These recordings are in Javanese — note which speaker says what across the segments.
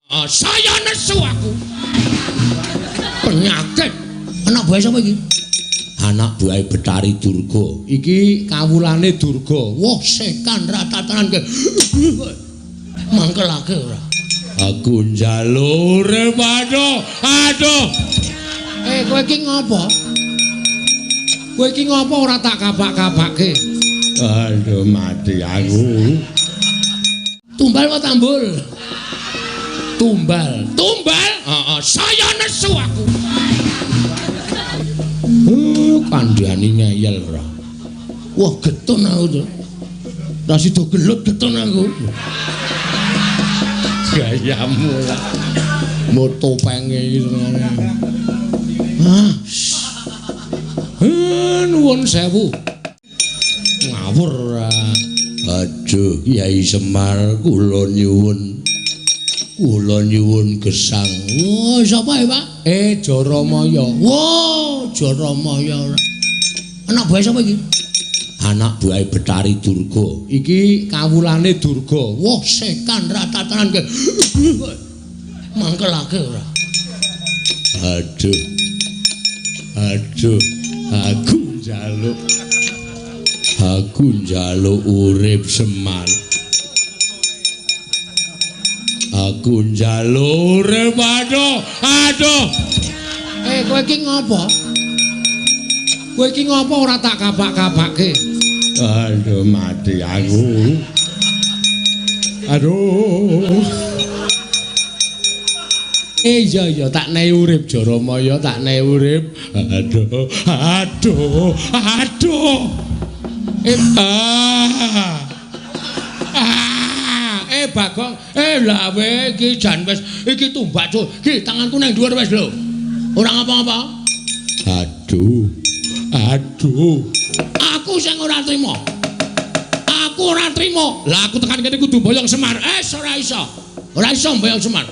Speaker 1: Saya nesu aku. Penyakit. Anak buah sapa iki? Anak buahe Betari Durga. Iki kawulane Durga. Wah, setan ratatanan ke. Mangkelake ora? Aku njaluk urip, aduh, aduh. Kowe iki ngopo? Kowe iki ngopo ora tak kabak-kabake? Aduh, mati aku. Tumbal apa tambul? Tumbal. Tumbal? Heeh, saya nesu aku. Kandhani ngeyel ora. Wah, getun aku to. Ra sida gelut getun aku. Gayamu lah. Mbok topenge iki senengane. Ah. Nuwun sewu. Ngawur ora. Aduh, Kyai Semar kula nyuwun. Kula nyuwun gesang. Wah, sapa ya, Pak? Jaramaya. Wah, Jaramaya ora. Anak buahe sapa iki? Anak buahe Betari Durga. Iki kawulane Durga. Wah, setan ratatanan ke. Mangkelake ora? Aduh. Aduh, aku njaluk. Aku njaluk urip Semar. Aku njaluk urip, aduh, aduh. Kowe iki ngopo? Kowe iki ngopo ora tak kabak-kabake? Aduh, mati aku. Aduh. Iya iya, tak nehi urip Jaramaya, tak nehi urip. Aduh, aduh, aduh. Bagong, lah we iki jan wis iki tumbak cuk. Iki tanganku nang dhuwur wis lho. Ora ngapa-ngapa. Aduh. Aduh. Aku sing ora trima. Aku ora trima. Lah aku tekan kene kudu boyong Semar. Ora iso. Ora iso boyong Semar.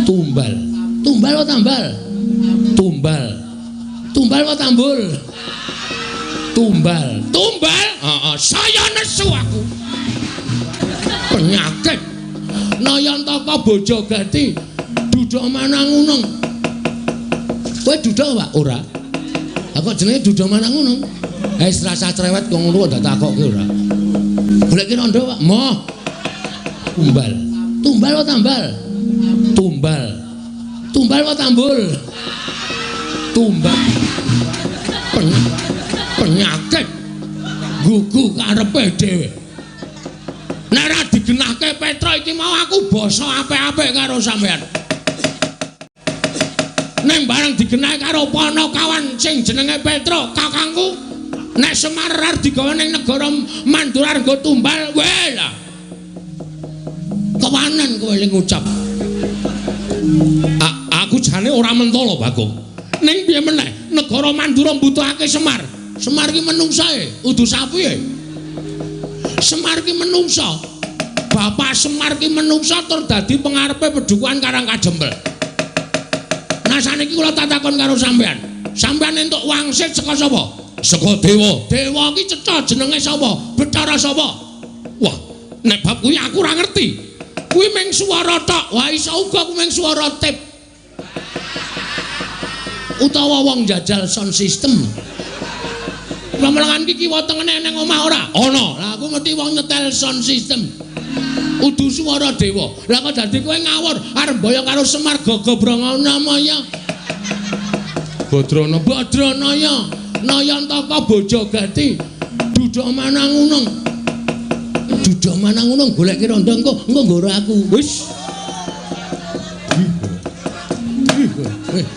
Speaker 1: Tumbal. Tumbal apa tambal? Tumbal. Tumbal apa tambul? Tumbal. Tumbal? Heeh, saya nesu aku. Penyakit. Nayantaka bojo gati duda manangunung. Kowe duda Pak? Ora. Lah kok jenenge duda manangunung? Wis rasa cerewet kok ngono kok takokke ora. Goleki rondo Pak? Moh. Tumbal. Tumbal apa tambal? Tumbal. Tumbal apa tambul? Tumbal. Penyakit. Gugu karepe dhewe. Nek ora digenahke Petra iki mau aku basa apik-apik karo sampean. Ning bareng digenahke karo Panakawan sing jenenge Petra, kakangku, nek Semar arep digawa ning negara Mandura nggo tumbal, weh lah. Kewanen kowe ling ngucap. Aku jane ora mentolo, Bagong. Ning piye meneh, negara Mandura mbutuhake Semar. Semar ki menungsae, udu sapi e. Semar ki menungsa. Bapak Semar ki menungsa tur dadi pengarepe pedukuhan Karang Kajempel. Nah saniki kula tak takon karo sampean. Sampean entuk wangsit saka sapa? Saka dewa. Dewa ki cetha jenenge sapa? Betara sapa? Wah, nek bab kuwi aku ora ngerti. Kuwi mung swara tok. Wah, iso uga kuwi mung swara tip. Utawa wong jajal sound system. Pemelengan iki kiwa tengene nang omah ora? Ana. Lah aku ngerti wong nyetel sound system. Udu swara dewa. Lah kok dadi kowe ngawur arep mboyong karo Semar Gagabranganamaya. Badrana Badranaya Nayantaka Bojogati duda manangunung. Duda manangunung goleki rondo engko engko nggoro aku. Wis.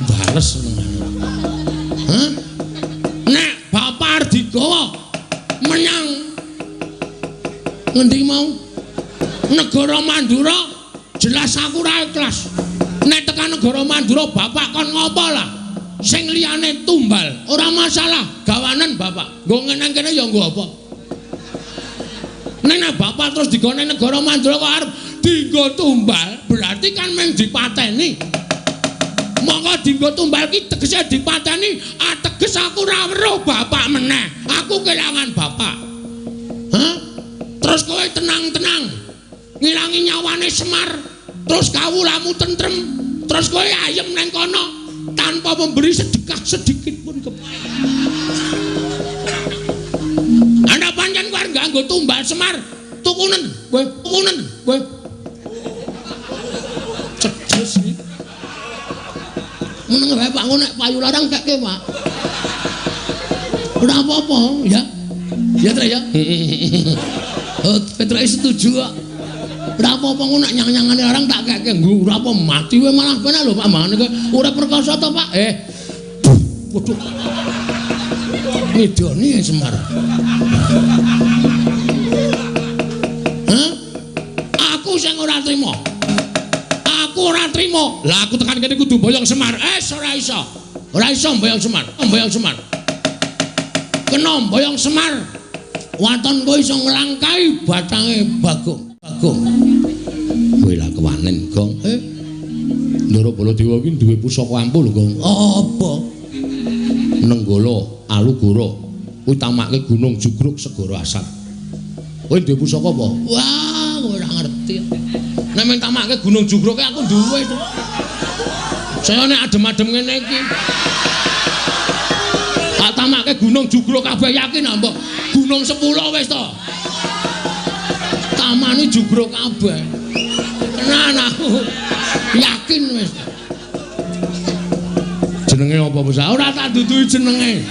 Speaker 1: Bales senengane. Hah? Nek bapak arep digawa menyang ngendi mau? Negara Mandura, jelas aku ora ikhlas. Nek tekan negara Mandura bapak kon ngopo lah? Sing liyane tumbal, ora masalah, gawanen bapak. Nggo ngeneng kene ya nggo apa? Nek bapak terus digawa nang negara Mandura kok arep dienggo tumbal, berarti kan mung dipateni. Monggo dienggo tumbal ki tegese dipateni, ateges Wis aku ora weruh bapak meneh. Aku kelangan bapak. Hah? Terus kowe tenang-tenang ngilangi nyawane Semar, terus kawulamu tentrem, terus kowe ayem neng kono tanpa memberi sedekah sedikit pun ke. Ana pancen kowe arep nganggo tumbal Semar, tukunen kowe, tukunen kowe. Cedes iki. Meneng wae Pak, nek payu larang kekke, Pak. Ora apa-apa, ya. Ya, Trek ya. Oh, Petruk setuju kok. Ora apa-apa ngono nek nyang-nyangane larang tak kekke nggo ora apa mati wae malah penak lho Pak mangane kowe ora perkasa to Pak. Waduh. Ngidoni Semar. Hah? Aku sing ora trima. Aku ora trima. Lah aku tekan kene kudu mboyong Semar. Ora iso. Ora iso mboyong Semar. Mboyong Semar. Kena mboyong Semar. Waton kowe iso nglangkai batange Bagong. Bagong. Kowe lah kewanen, Gong. Ndara Baladewa iki duwe pusaka ampuh lho, Gong. Apa? Nenggala Alugoro. Kuwi tamake Gunung Jugruk Segara Asat. Kowe duwe pusaka apa? Wah, kowe ora ngerti. Nek men tamake Gunung Jugruk aku duwe to. Saya nek adem-adem ngene iki. Tak tamake Gunung Jugruk kabeh yakin ah, mbok. Gunung 10 wis to. Tamane jugruk kabeh. Tenan aku. Yakin wis. Jenenge apa, Bos? Ora tak duduhi jenenge.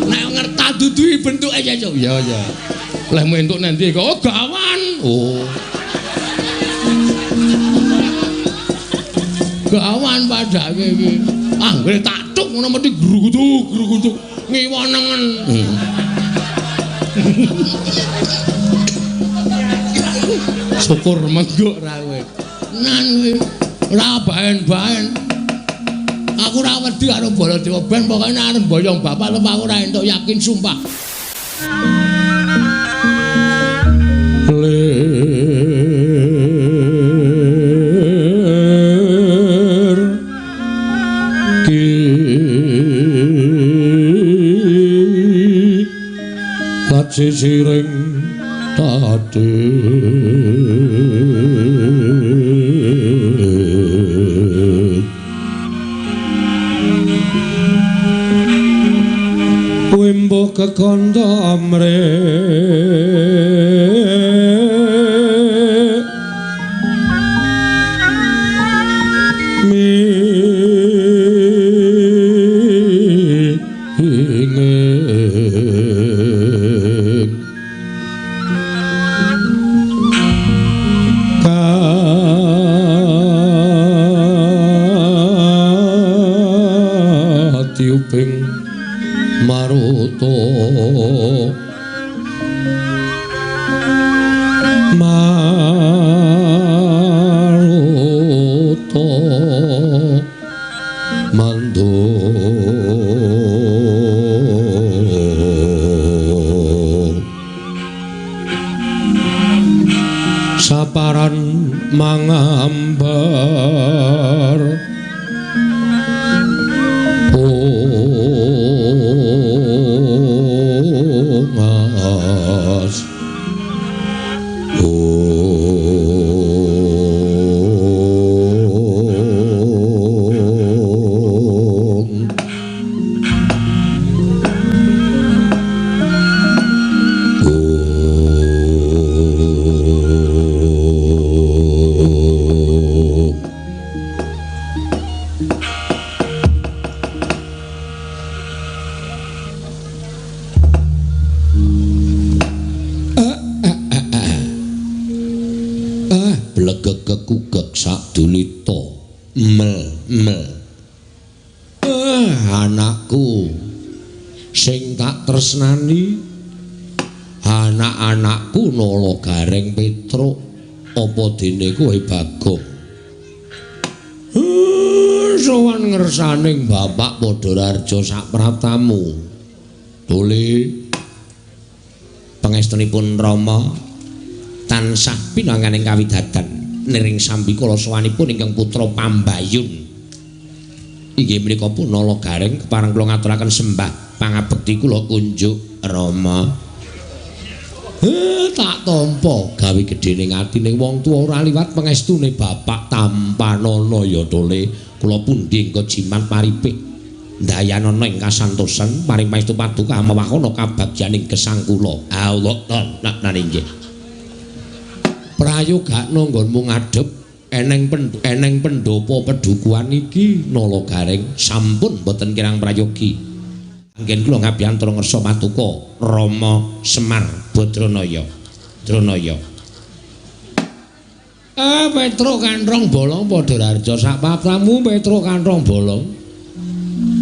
Speaker 1: Nek ngerti tak duduhi bentuke ya, ya. Ya, ya. Lehmu entuk nang ndi kok? Oh, gawan. Oh. Gawan padake iki. Anggere tak tuk ngono mesti grugutuk-grugutuk ngiwa nengen. Syukur menggok ra kowe. Nan kowe ora baen-baen. Aku ora wedi karo Baladewa ben pokoke nek arep mboyong bapak lep aku ora entuk yakin sumpah.
Speaker 2: Lir ki sisiring tadi wimbo kekondo amre tiuping maruta maruta mandung saparan mangambar ungas ung ung.
Speaker 1: Blegeg-kukek sadulita mel mel. Anakku sing tak tresnani, anak-anakku Nala Gareng Petruk, apa dene kowe Bagong? Sowan ngersaning bapak padha rarja sapraptamu. Tuli
Speaker 3: Pangestunipun Rama tansah pinanganing kawidadan niring sambikala sowanipun ingkang putra Pambayun. Inggih menika Punala Gareng kepareng kula ngaturaken sembah pangabekti kula kunjuk Rama. Tak tampa gawe gedhening atine wong tuwa ora liwat pangestune bapak tampanana ya tole. Kula pundi engko jimat paripih ndayanana ing kasantosan paring pangestu paduka mewakana kabagyaning gesang kula. Allah nak inggih. Prayogakna nggonmu ngadhep eneng pendopo pedukuhan iki Nala Gareng sampun boten kirang prayogi. Anggen kula ngabiyantara ngersa patuko Rama Semar Badranaya. Dranaya. Petruk Kanthong Bolong padha raharja sak papramu Petruk Kanthong Bolong.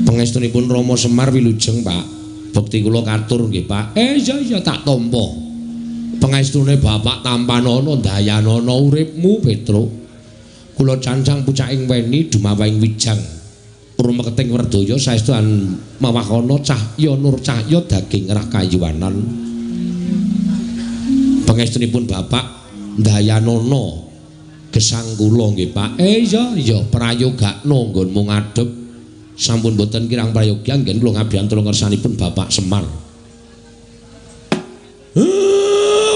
Speaker 3: Pangestunipun Rama Semar wilujeng, Pak. Bekti kula katur nggih, Pak. Iya iya tak tampa. Pangestune bapak tampanana ndayanana uripmu Petruk. Kula cancang pucaking weni dumawahing wijang. Rumeketing werdaya saestu an mawakana cahya nur cahya daging rah kayuwanan. Pangestunipun bapak ndayanana gesang kula nggih, Pak. Iya iya prayogakna nggonmu ngadhep. Sampun boten kirang prayogi anggen kula ngabiyantara ngersanipun Bapak Semar.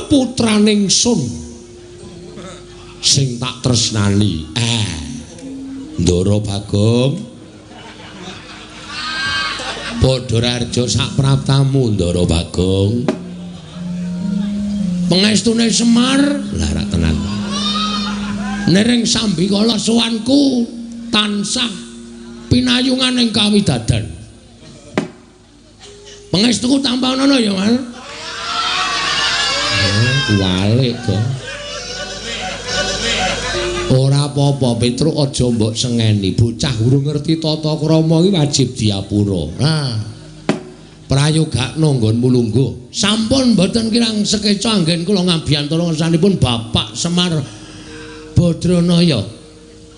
Speaker 3: Putraning sun sing tak tresnani. Ndara Bagong. Padha raharja sak praptamu Ndara Bagong. Pangestune Semar lah ra tenan. Nering sambikala sowanku tansah pinayungan ing kawidadan. Pangestuku tampanana ya, Mas. Kuwalik kok. Ora apa-apa Petruk aja mbok sengeni. Bocah urung ngerti tata krama iki wajib diapura. Nah. Prayogakna nggonmu lungguh. Sampun mboten kirang sekeca anggen kula ngabiyantara ngersanipun Bapak Semar Badranaya.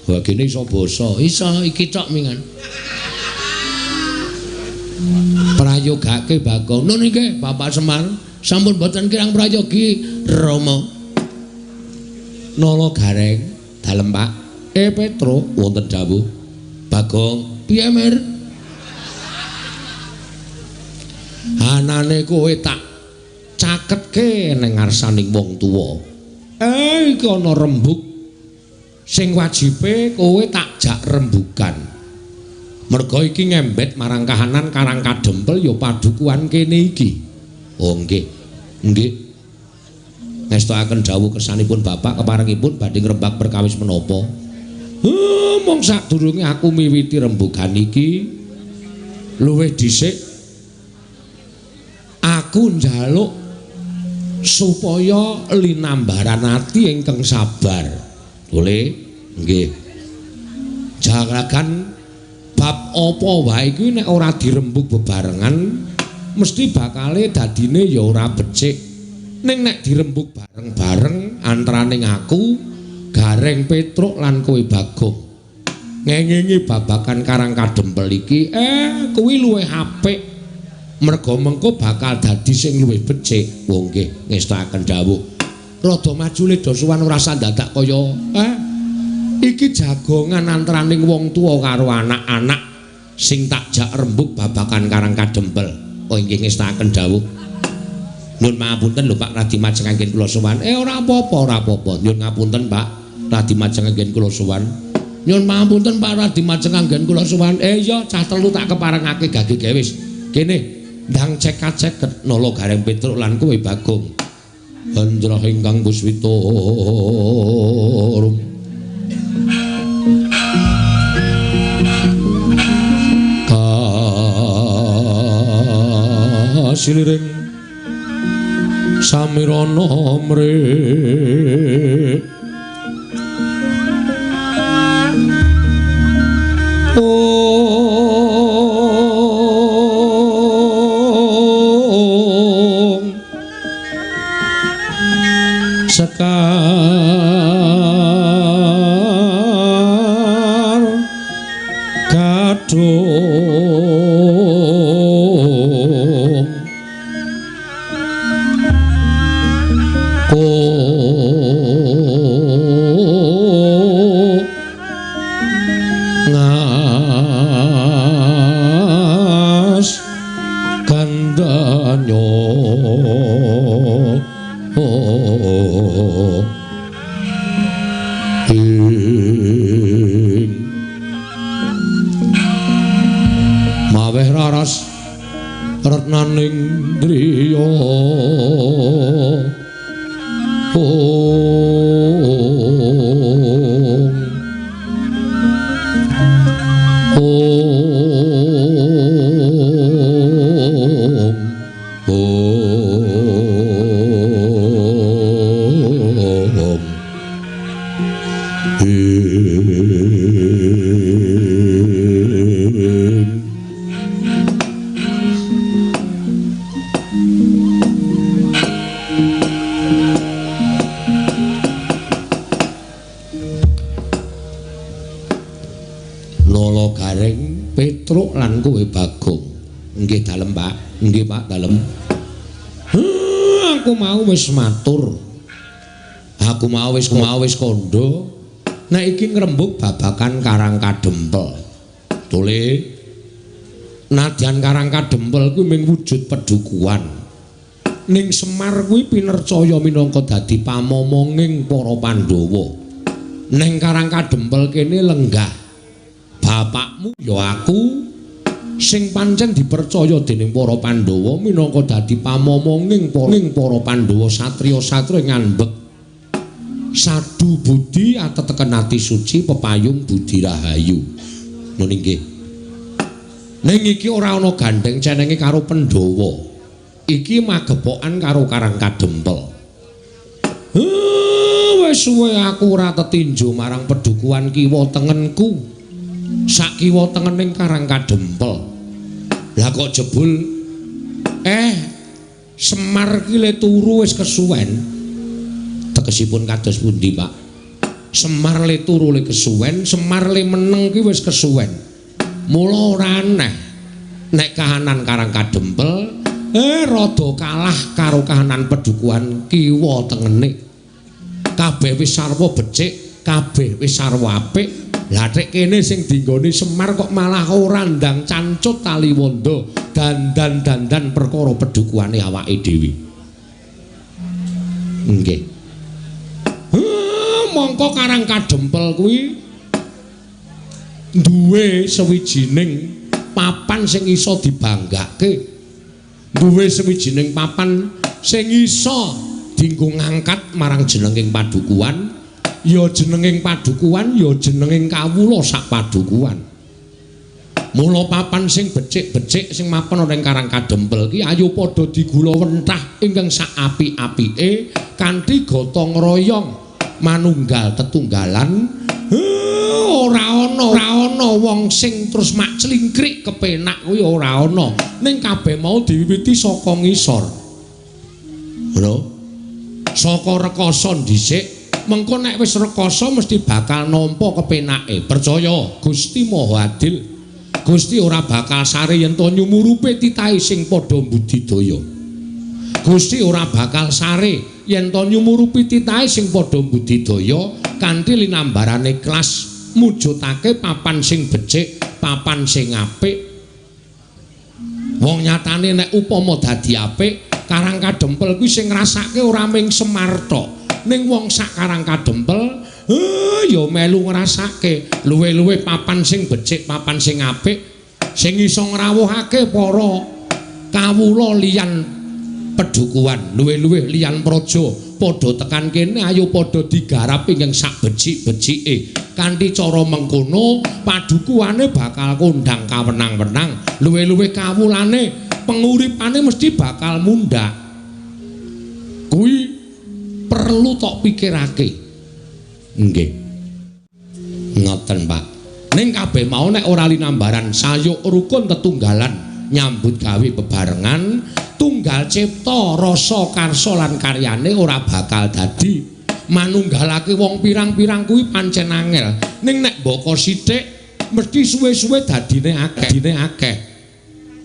Speaker 3: Wah kene iso basa. Iso iki tok mingan. Prayogake Bagong. Nun nggih Bapak Semar. Sampun mboten kirang prayogi Rama. Nala Gareng dalem Pak. Petruk wonten dawuh. Bagong, piye Mir? Anane kowe tak caketke ning ngarsaning wong tuwa. Iki ana rembug sing wajibe kowe tak jak rembugan. Merga iki ngembet marang kahanan Karang Kadempel ya padukuhan kene iki. Oh nggih. Nggih. Ngestokaken dawuh kersanipun bapak keparengipun badhe ngrembak perkawis menapa. Mung sadurunge aku miwiti rembugan iki luwih dhisik aku njaluk supaya linambaran ati ingkang sabar. Boleh? Nggih. Jaragan bab apa wae iki nek ora dirembug bebarengan mesti bakale dadine ya ora becik. Ning nek dirembug bareng-bareng antaraning aku, Gareng Petruk lan kowe Bagong ngengingi babakan Karang Kadempel iki, kuwi luwih apik. Merga mengko bakal dadi sing luwih becik. Wong nggih ngestakaken dawuh. Rada maju le do suwan ora sandadak kaya iki jagongan antaraning wong tuwa karo anak-anak sing tak jak rembug babakan Karang Kadempel. Oh nggih ngestakaken dawuh. Nyun pangapunten lho Pak Radi Majeng anggen kula sowan. Ora apa-apa, ora apa-apa. Nyun ngapunten Pak Radi Majeng anggen kula sowan. Nyun pangapunten Pak Radi Majeng anggen kula sowan. Iya cah telu tak keparengake gage gawe wis. Kene ndang cek-cek Nala Gareng Petruk lan kowe Bagong. Anjrah ingkang puswita rum. Kasiliring samirana mrih. Ong sekar kadung
Speaker 2: Sandanya ing maweh raras retnaning driya ong ong ong ing Lolo Gareng Petruk lan kowe Bagong. Nggih dalem, Pak. Nggih, Pak, dalem. Aku mau wis matur. Aku mau wis kandha. Nek iki ngrembug babakan Karang Kadempel. Tole nadyan Karang Kadempel kuwi mung wujud pedukuhan. Ning Semar kuwi pinercaya minangka dadi pamomonging para Pandhawa. Ning Karang Kadempel kene lenggah bapakmu ya aku sing pancen dipercaya dening para Pandhawa minangka dadi pamomonging para Pandhawa satriya-satriya ngambek sadu budi ateteken ati suci pepayung budi rahayu. Ngono nggih. Ning iki ora ana gandheng cenenge karo Pandhawa. Iki magepokan karo Karang Kadempel. Wis suwe aku ora tetinju marang pedukuhan kiwa tengenku. Sak kiwa tengening Karang Kadempel. Lah kok jebul Semar ki le turu wis kesuwen. Tegesipun kados pundi, Pak? Semar le turu le kesuwen, Semar le meneng ki wis kesuwen. Mula ora aneh nek kahanan Karang Kadempel rada kalah karo kahanan pedukuhan kiwa tengene. Kabeh wis sarwa becik, kabeh wis sarwa apik. Lah tek kene sing dinggoni Semar kok malah ora ndang cancut tali wanda dandan-dandan perkara pedukuhane awake dhewe. Nggih. Mongko Karang Kadempel kuwi duwe sawijining papan sing iso dibanggake. Duwe sawijining papan sing iso dienggo ngangkat marang jenenging padukuhan. Ya jenenging padukuhan, ya jenenging kawula sak padukuhan. Mula papan sing becik-becik sing mapan ana ing Karang Kadempel ki ayo padha digula wentah ingkang sak apik-apike kanthi gotong royong manunggal tetunggalan. Ora ana wong sing terus mak clingkrik kepenak kuwi ora ana. Ning kabeh mau diwiwiti saka ngisor. Lho. Saka rekasa dhisik. Mengko nek wis rekasa mesti bakal nampa kepenake. Percaya Gusti Maha Adil. Gusti ora bakal sare yen to nyumurupe titahe sing padha mbudidaya. Gusti ora bakal sare yen to nyumurupi titahe sing padha mbudidaya kanthi linambarane ikhlas mujudake papan sing becik, papan sing apik. Wong nyatane nek upama dadi apik, Karang Kadempel kuwi sing ngrasake ora mung Semar tok. Ning wong sak Karang Kadempel ya melu ngrasake luwe-luwe papan sing becik, papan sing apik sing iso ngrawuhake para kawula liyan pedukuhan, luwe-luwe liyan praja padha tekan kene ayo padha digarap ingkang sak becik-becike. Kanthi cara mengkono padukuhane bakal kondang kawenang-wenang, luwe-luwe kawulane penguripane mesti bakal mundhak. Kuwi perlu tok pikirake. Nggih. Ngoten, Pak. Ning kabeh mau nek ora linambaran sayuk rukun tetunggalan nyambut gawe bebarengan, tunggal cipta rasa karsa lan karyane ora bakal dadi. Manunggalake wong pirang-pirang kuwi pancen angel. Ning nek mbaka sithik mesti suwe-suwe dadine akeh. Dadine akeh.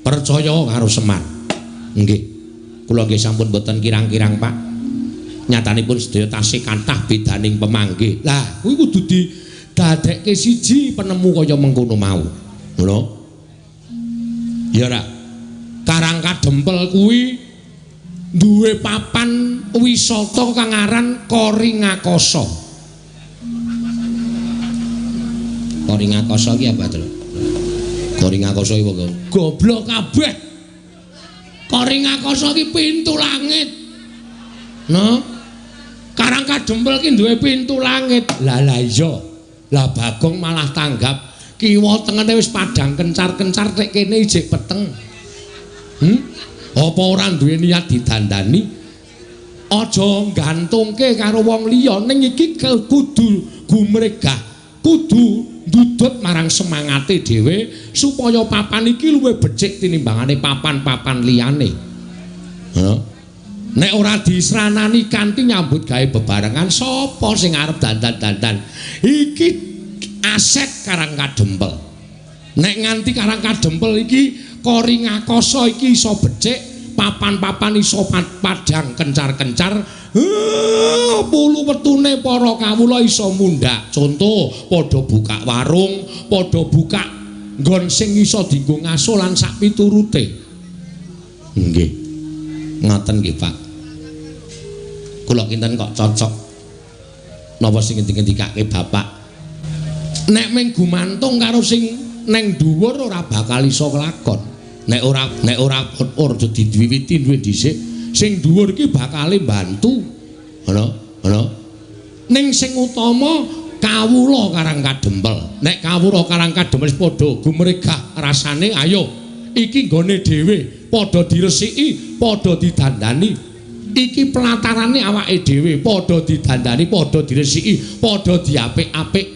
Speaker 2: Percaya karo Semar. Nggih. Kula nggih sampun boten kirang-kirang, Pak. Nyatanipun sedaya tasih kathah bedaning pemanggih. Lah, kuwi kudu didadekke siji penemu kaya mengkono mau. Ngono. Ya ora. Karang Kadempel kuwi duwe papan wisata kang aran Koringakasa. Koringakasa ki apa, Tru? Koringakasa iki apa? Goblok kabeh. Koringakasa ki pintu langit. No? Karang Kadempel ki duwe pintu langit. Lah lah iya. Lah Bagong malah tanggap kiwa tengene wis padhang kencar-kencar nek kene ijik peteng. Apa ora duwe niat didandani? Aja gantungke karo wong liya, ning iki kudu gumregah, kudu ndudut marang semangate dhewe supaya papan iki luwih becik tinimbangane papan-papan liyane. Heeh. Nek ora disranani kanthi nyambut gawe bebarengan, sapa sing arep dandan-dandan? Iki aset Karang Kadempel. Nek nganti Karang Kadempel iki Koringakasa iki iso becik, papan-papan iso padhang kencar-kencar, pulu wetune para kawula iso mundhak. Contoh, padha buka warung, padha buka nggon sing iso dienggo ngaso lan sak piturute. Nggih. Ngoten nggih, Pak. Kula kinten kok cocok napa sing ngendikake Bapak. Nek mung gumantung karo sing neng dhuwur ora bakal iso kelakon. Nek ora ora diwiwiti duwe dhisik, sing dhuwur iki bakale mbantu. Ngono, ngono. Ning sing utama kawula Karang Kadempel. Nek kawula Karang Kadempel wis padha gumregah rasane, ayo iki nggone dhewe, padha diresiki, padha didandani. Iki pelatarane awake dhewe, padha didandani, padha diresiki, padha diapik-apik.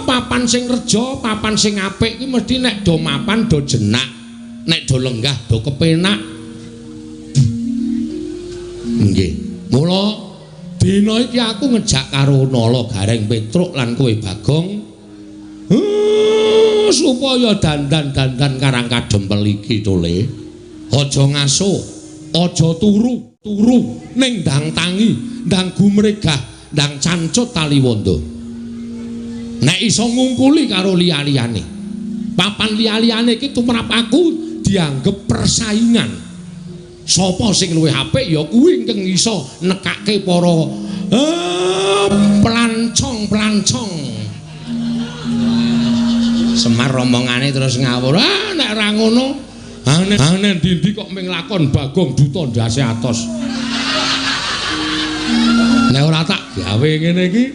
Speaker 2: Papan sing reja, papan sing apik iki mesti nek do mapan do jenak, nek do lenggah do kepenak. Nggih. Mula dina iki aku ngejak karo Nala Gareng Petruk lan kowe Bagong supaya dandan-dandan Karang Kadempel iki tole. Aja ngaso, aja turu, turu ning ndang tangi, ndang gumregah, ndang cancut taliwondo. Nek iso ngungkuli karo liya-liyane. Papan liya-liyane iki tumrap aku dianggep persaingan. Sapa sing luwih apik ya kuwi ingkang iso nekake para pelancong-pelancong. Semar omongane terus ngawur. Ah nek ra ngono, ane ndi-ndi kok ming lakon Bagong Duta ndase atos. Nek ora tak gawe ngene iki,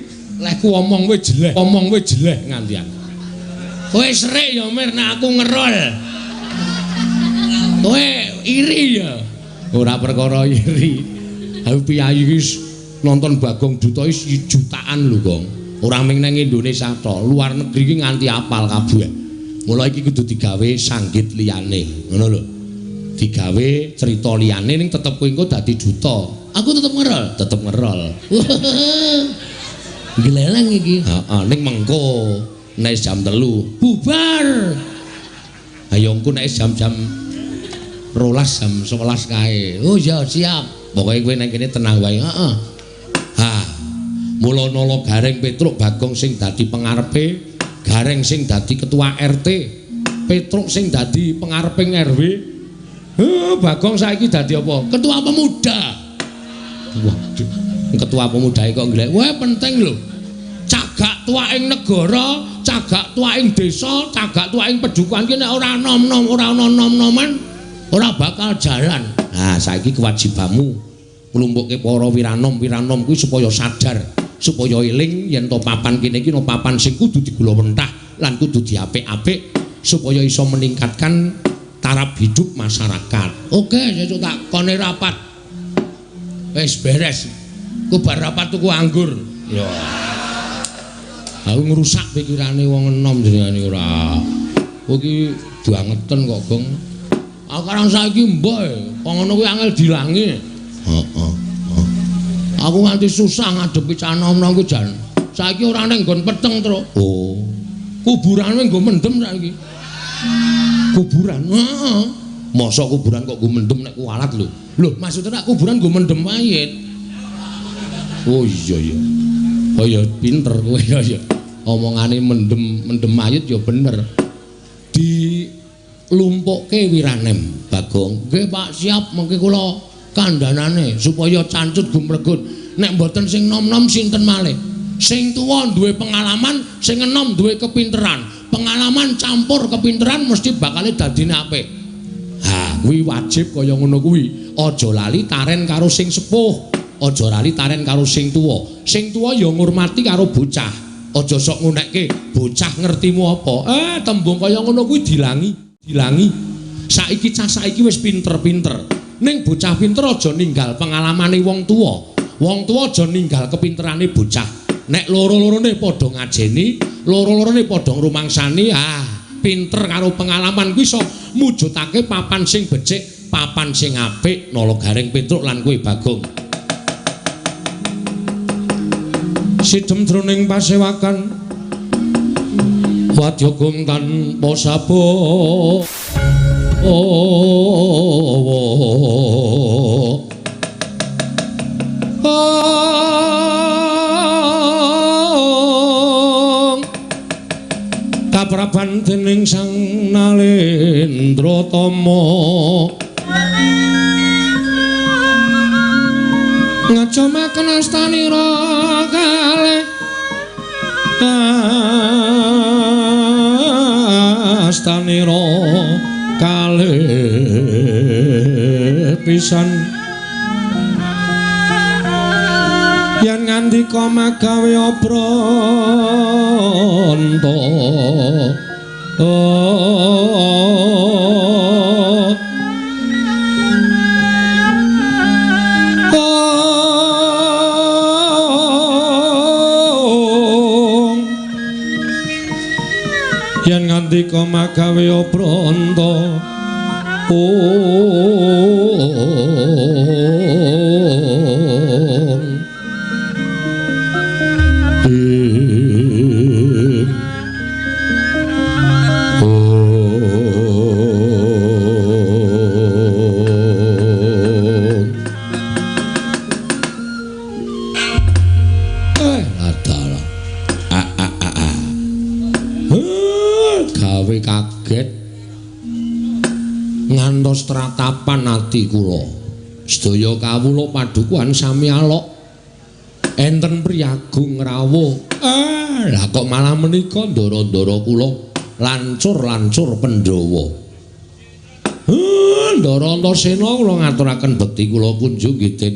Speaker 2: lehku omong wis jeleh, omong wis jeleh ngantian. Kowe serik ya Mir nek aku ngerol. Kowe iri ya. Ora perkara iri. Aku piyayi iki nonton Bagong Duta iki jutaan lho, Gong. Ora mung nang Indonesia tok, luar negeri iki nganti apal kabeh. Mula iki kudu digawe sanggit liyane, ngono lho. Digawe cerita liyane ning tetep kowe engko dadi duta. Aku tetep ngerol, tetep ngerol. Gleleng iki. Heeh, ning mengko nek jam 3 bubar. Ayo engko nek jam-jam 12 jam 11 kae. Oh ya siap. Pokoke kowe nang kene tenang wae. Heeh. Ha. Mula Nala Gareng Petruk Bagong sing dadi pengarepe, Gareng sing dadi ketua RT, Petruk sing dadi pengareping RW. Bagong saiki dadi apa? Ketua pemuda. Waduh, ketua pemuda kok nglek. Wah, penting lho. Cagak tuwaking negara, cagak tuwaking desa, cagak tuwaking pedukuhan ki nek ora nom-nom, ora ana nom-noman, ora bakal jalan. Nah, saiki kewajibanmu nglumpukke para wiranom-wiranom kuwi supaya sadar, supaya eling yen to papan kene iki no papan sing kudu digulawentah lan kudu diapik-apik supaya iso meningkatkan taraf hidup masyarakat. Oke, sesuk tak kone rapat. Wis beres. Ku bar rapat tuku anggur. Ya. Aku ngrusak pikirane wong enom jenengane ora. Kowe iki bangeten kok, Gong. Aku karang saiki mbok kok ngono kuwi angel dilangi. Heeh. Aku nganti susah ngadepi cah nom-nom ku jan. Saiki ora ning nggon peteng, Truk. Oh. Kuburan kuwi nggo mendem saiki. Kuburan. Heeh. Mosok kuburan kok nggo mendem nek kualat lho. Lho, maksudnya nek kuburan nggo mendem mayit. Oh iya iya. Oh ya pinter kowe ya ya. Omongane mendem mayit ya bener. Di
Speaker 1: Lumpukke wiranem, Bagong. Nggih, Pak, siap mengke kula kandhanane supaya cancut gumregut. Nek mboten sing nom-nom sinten malih? Sing tuwa duwe pengalaman, sing enom duwe kepinteran. Pengalaman campur kepinteran mesti bakale dadine apik. Ha, kuwi wajib kaya ngono kuwi. Aja lali taren karo sing sepuh, aja lali taren karo sing tuwa. Sing tuwa ya ngurmati karo bocah. Aja sok ngunekke bocah ngertimu apa. Tembung kaya ngono kuwi dilangi, dilangi. Saiki cah saiki wis pinter-pinter. Ning bocah pinter aja ninggal pengalamane wong tuwa. Wong tuwa aja ninggal kepinterane bocah. Nek loro-lorone padha ngajeni, loro-lorone padha ngrumangsani, ah, pinter karo pengalaman kuwi iso mujudake papan sing becik, papan sing apik, Nala Gareng Petruk lan kowe Bagong.
Speaker 2: Sidem jroning pasewakan wadya gung tanpa sabo. Kapraban dening Sang Nalendra Tama ngajomaken astanira kalih astanira kalih pisan yen ngandika magawe obranta. Yen ngandika magawe obranta
Speaker 1: ngantos tratapan ati kula. Sedaya kawula padukuhan sami alok. Enten priyagung rawuh. Lah kok malah menika ndara-ndara kula lancur-lancur Pandhawa. Ndara Antasena kula ngaturaken bekti kula kunjung nggih Den.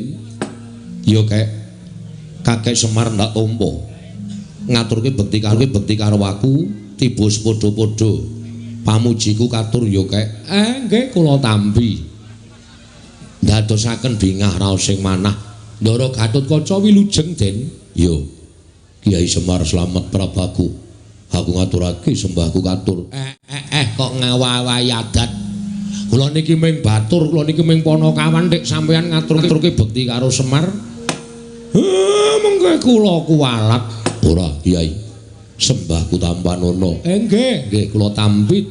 Speaker 1: Ya kek Kakek Semar ndak tampa. Ngaturke bekti karo aku tiba sepadha-padha. Pamujiku katur ya kek. Nggih kula tampi. Ndadosaken bingah raos sing manah. Ndara Gatotkaca wilujeng Den. Ya. Kyai Semar slamet prabaku. Aku ngaturake sembahku katur. Kok ngawawahi adat. Kula niki ming batur, kula niki ming panakawan nek sampeyan ngaturke bekti karo Semar. Mengke kula kuwalat. Ora, Kyai. Sembahku tampanono. Nggih, nggih kula tampi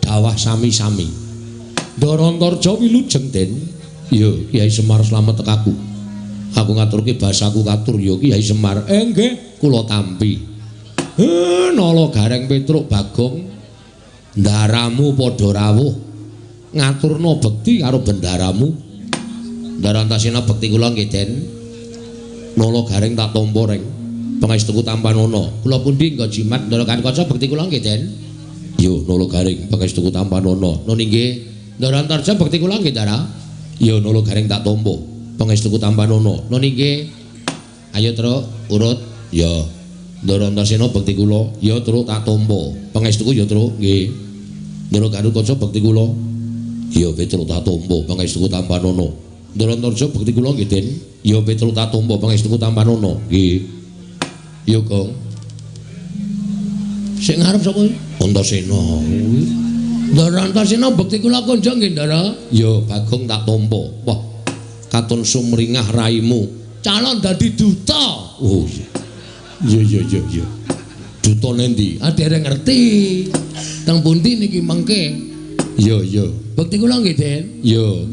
Speaker 1: dawah sami-sami. Ndara Antarja wilujeng Den. Ya, Kyai Semar slamet tekaku. Aku ngaturke basaku katur ya Kyai Semar. Nggih, kula tampi. Nala Gareng Petruk Bagong, ndaramu padha rawuh ngaturna bekti karo bendaramu. Ndara Antasena bekti kula nggih Den. Nala Gareng tak tampa reng. Pangestuku tampanono. Kula pundi nggo jimat Ndara Gatotkaca bekti kula nggih Den. Yo Nala Gareng pangestuku tampanono. Nun inggih. Ndara Antarja bekti kula nggih Ndara. Yo Nala Gareng tak tampa. Pangestuku tampanono. Nun inggih. Ayo Truk urut. Ya. Ndara Antasena bekti kula. Ya Truk tak tampa. Pangestuku ya Truk nggih. Ndara Gatotkaca bekti kula. Ya Petruk tak tampa. Pangestuku tampanono. Ndara Antarja bekti kula nggih Den. Ya Petruk tak tampa. Pangestuku tampanono. Nggih. Ya Gong. Sing ngarep sapa? Antasena. Ndara Antasena bekti kula kunjung nggih Ndara. Ya Bagong tak tampa. Wah, katon sumringah raimu. Calon dadi duta. Oh iya. Iya iya. Duta nendi? Ah dereng ngerti. Teng pundi niki mengke? Iya iya. Bekti kula nggih Den. Ya,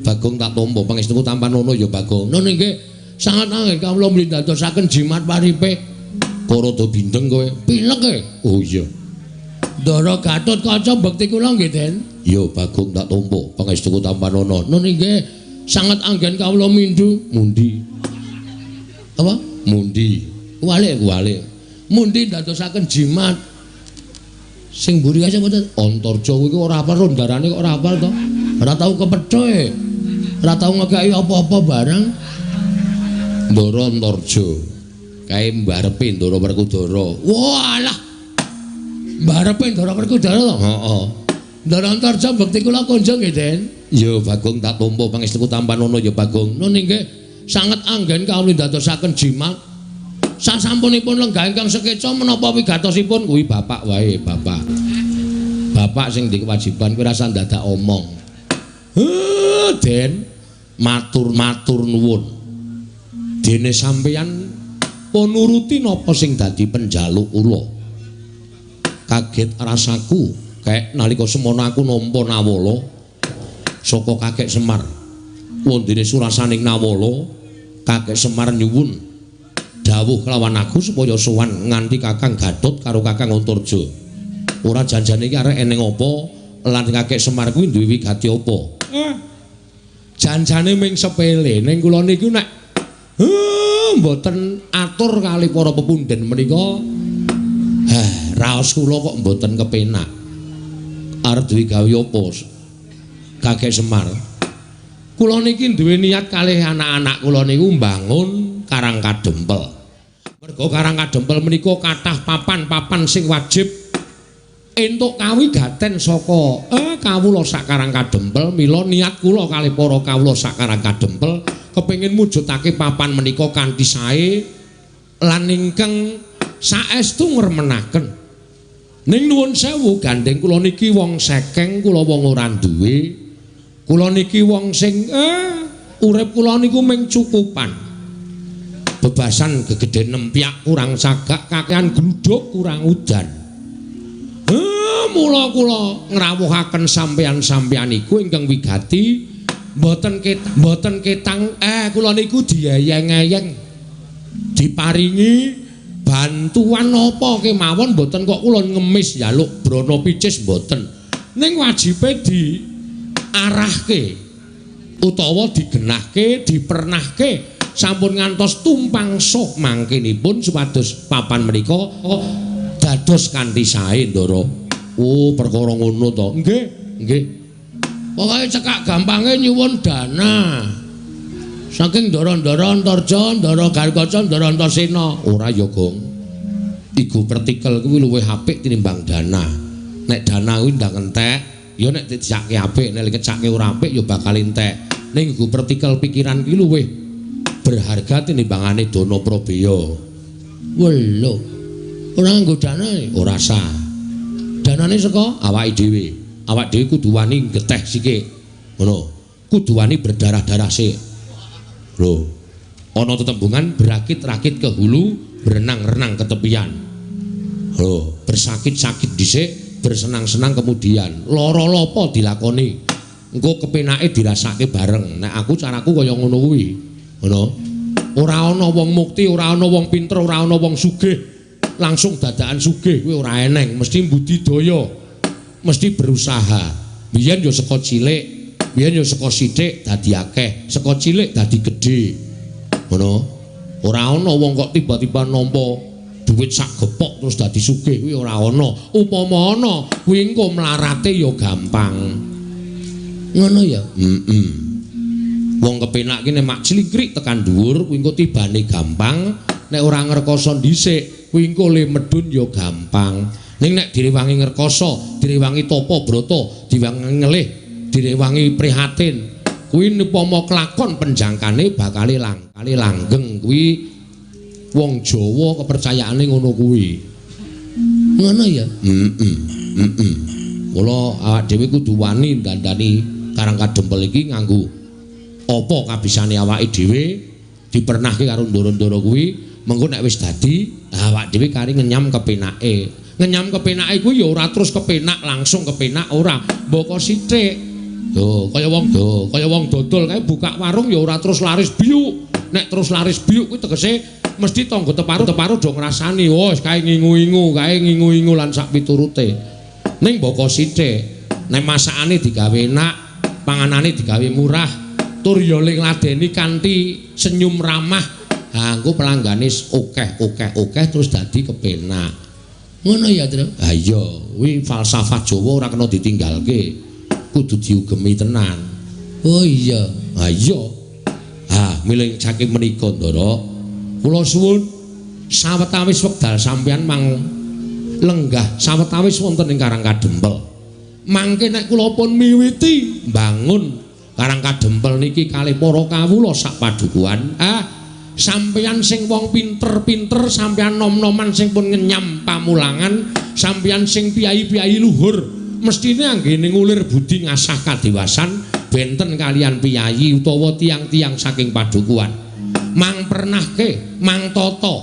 Speaker 1: Bagong tak tampa. Pangestuku tampanono ya Bagong. Nun nggih. Sangat angel kawula mlindadosaken jimat paripe. Kok rada bindeng kowe? Pilek e. Oh iya. Ndara Gatotkaca bekti kula nggih, Den.
Speaker 2: Ya Bagong tak tampa pangestuku tampanana.
Speaker 1: Nun inggih sanget anggen kawula mindhu.
Speaker 2: Mundi.
Speaker 1: Apa?
Speaker 2: Mundi.
Speaker 1: Kuwalik,
Speaker 2: kuwalik.
Speaker 1: Mundi ndadosaken jimat. Sing mburi kae sapa to?
Speaker 2: Antarja kuwi ora hafal rondarane kok ora hafal to.
Speaker 1: Ora tau kepethoe. Ora tau ngekeki apa-apa barang.
Speaker 2: Ndara Antarja. Kae mbarepe Ndara Werkudara.
Speaker 1: Walah. Mbarepe Ndara Werkudara to?
Speaker 2: Heeh.
Speaker 1: Ndara Antarja bekti kula kunjung nggih, Den.
Speaker 2: Ya Bagong tak tampa pangestuku tampanana ya Bagong.
Speaker 1: Nun inggih sanget anggen kawula ndadosaken jimat. Sasampunipun lenggah ingkang sekeca menapa wigatosipun
Speaker 2: kuwi bapak wae, bapak. Bapak sing ndek kewajiban kuwi rasa ndadak omong. Heh, Den, matur-matur nuwun. Dene sampeyan pun nuruti napa sing dadi penjaluk kula. Kaget rasaku kek nalika semono aku nampa nawala saka Kakek Semar. Wondene surasaning nawala, Kakek Semar nyuwun dawuh kelawan aku supaya sowan nganti Kakang Gatot karo Kakang Antarja. Ora janjane iki arek eneng apa lan Kakek Semar kuwi duwe wigati apa? Janjane ming sepele ning kula niku nek mboten atur kali para pepundhen menika. Raos kula kok mboten kepenak. Arep duwe gawe apa Kakek Semar? Kula niki duwe niat kalih anak-anak kula niku mbangun Karang Kadempel. Merga Karang Kadempel menika kathah papan-papan sing wajib entuk kawigaten saka kawula sak Karang Kadempel. Mila niat kula kalih para kawula sak Karang Kadempel kepengin mujudake papan menika kanthi sae lan ingkang saestu ngremenaken. Ning nuwun sewu gandeng kula niki wong sekeng, kula wong ora duwe. Kula niki wong sing urip kula niku ming cukupan. Bebasan gegeden nempyak kurang sagak, kakean gluduk kurang udan. Mula kula ngrawuhaken sampeyan-sampeyan iku ingkang wigati mboten ketang kula niku dieyeng-eyeng diparingi bantuan apa kemawon mboten kok kula ngemis njaluk brana picis mboten. Ning wajibe diarahke utawa digenahke, dipernahke sampun ngantos tumpang soh mangkinipun supados papan menika dados kanthi sae, Ndara. Oh, perkara ngono to.
Speaker 1: Nggih, nggih. Pokoke cekak gampange nyuwun dana. Saking ndara-ndara Antarja, ndara Garkaca, ndara Antasena.
Speaker 2: Ora ya, Gong. Iku pertikel kuwi luwih apik tinimbang dana. Nek dana kuwi ndang entek, ya nek dijake apik, nek dikecake ora apik ya bakal entek. Ning iku pertikel pikiran kuwi luwih berharga tinimbangane dana prabeya.
Speaker 1: Welo. Ora nganggo dana,
Speaker 2: ora sah.
Speaker 1: Danane saka
Speaker 2: awake dhewe. Awak dhewe kudu wani geteh sithik. Ngono. Kudu wani berdarah-darah sik. Lho. Ana tetembungan berakit-rakit ke hulu, berenang-renang ke tepian. Lho, bersakit-sakit dhisik, bersenang-senang kemudian. Lara lopo dilakoni. Engko kepenake dirasake bareng. Nek aku caraku kaya ngono kuwi. Ngono. Ora ana wong mukti, ora ana wong pinter, ora ana wong sugih. Langsung dadakan sugih kuwi ora eneng, mesti budidaya. Mesti berusaha. Biyen ya saka cilik, biyen ya saka sithik dadi akeh, saka cilik dadi gedhe. Ngono. Ora ana wong kok tiba-tiba nampa duit sak gepok terus dadi sugih kuwi ora ana. Upama ana, kuwi engko mlarate ya gampang.
Speaker 1: Ngono ya?
Speaker 2: Heeh. Wong kepenak ki nek mak clingkrik tekan dhuwur kuwi engko tibane gampang, nek ora ngrekoso dhisik kuwi engko le medhun ya gampang. Ning nek direwangi ngrekoso, direwangi tapa brata, direwangi ngelih, direwangi prihatin, kuwi upama kelakon penjangkane bakale langgeng. Kuwi wong Jawa kepercayaane ngono kuwi.
Speaker 1: Ngono ya?
Speaker 2: Heeh. Heeh. Mula awak dhewe kudu wani dandani Karang Kadempel iki nganggo apa kabisane awake dhewe, dipernahke karo ndoro-ndoro kuwi, mengko nek wis dadi awak dhewe kari ngenyam kepenake. Ngenyam kepenake kuwi ya ora terus kepenak langsung kepenak ora, mboko sithik. Lho, kaya wong dodol kae buka warung ya ora terus laris biuk. Nek terus laris biuk kuwi tegese mesti tangga teparo do ngrasani, wis kae ngingu-ingu, kae ngingu-ingu lan sak piturute. Ning mboko sithik, nek masakane digawe enak, panganane digawe murah, tur ya ngladeni kanthi senyum ramah, ha engko pelanggane akeh-akeh-akeh terus dadi kepenak. Ngono ya, Tru? Ha iya, kuwi falsafah Jawa ora kena ditinggalke. Kudu diugemi tenan. Oh iya. Ha iya. Ha, milih saking menika, Ndara. Kula suwun sawetawis wekdal sampeyan mang lenggah sawetawis wonten ing Karang Kadempel. Mangke nek kula pun miwiti mbangun Karang Kadempel niki kalih para kawula sak padukuhan, ah sampeyan sing wong pinter-pinter, sampeyan nom-noman sing pun ngenyam pamulangan, sampeyan sing piyai-piyai luhur, mestine anggene ngulir budi ngasah kadewasan benten kalian piyayi utawa tiang-tiang saking padukuhan. Mang pernahke, mang tata,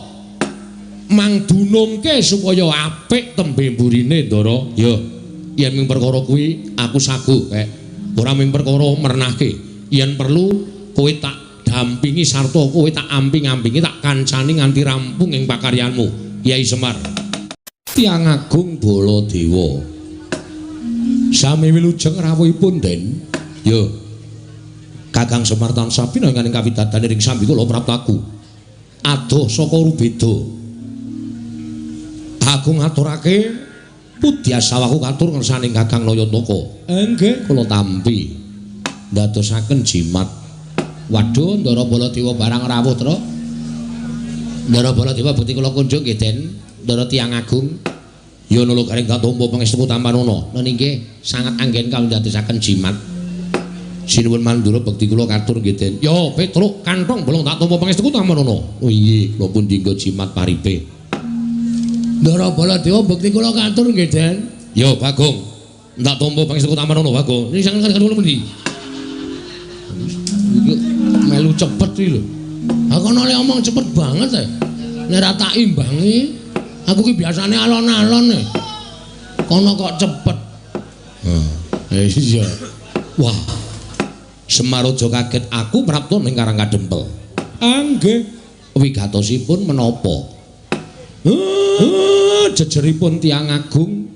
Speaker 2: mang dunungke supaya apik tembe mburine, Ndara. Ya, yen ming perkara kuwi aku sagu kek. Ora ming perkara mernahke. Yen perlu kowe tak dampingi sarta kowe tak amping-ampingi, tak kancani nganti rampung ing pakaryanmu, Kyai Semar. Tiyang Agung Baladewa. Sami wilujeng rawuhipun, Den. Ya. Kakang Semar tansah pinangan ing kawidadan ing sambi kula praptaku. Adoh saka Rubeda. Aku ngaturake pudyasawaku katur ngersaning Kakang Nayantaka. Nggih, kula tampi. Ndadosaken jimat. Waduh, Ndara Baladewa barang rawuh, Tru. Ndara Baladewa bukti kula kunjung nggih, Den. Ndara Tiyang Agung. Ya nula garing tak tampa pangestu tampanana. Nun inggih sangat anggen kawula ndadosaken jimat. Sinuwun Mandura bekti kula katur nggih, Den. Ya, Petruk kantong bolong tak tampa pangestu tampanana. Oh inggih, kula pun dinggo jimat paripe. Ndara Baladewa bekti kula katur nggih, Den. Ya, Bagong. Tak tampa pangestu tampanana, Bagong. Ini sangat kula pundi? Melu cepet iki lho. Aku ana le omong cepet banget e. Nek ora tak imbangi, aku ki biasane alon-alon e. Kono kok cepet. Heh, iya. Wah. Semar aja kaget aku prapta ning Karang Kadempel. Nggih. Wigatosipun menapa? Jejeripun Tiyang Agung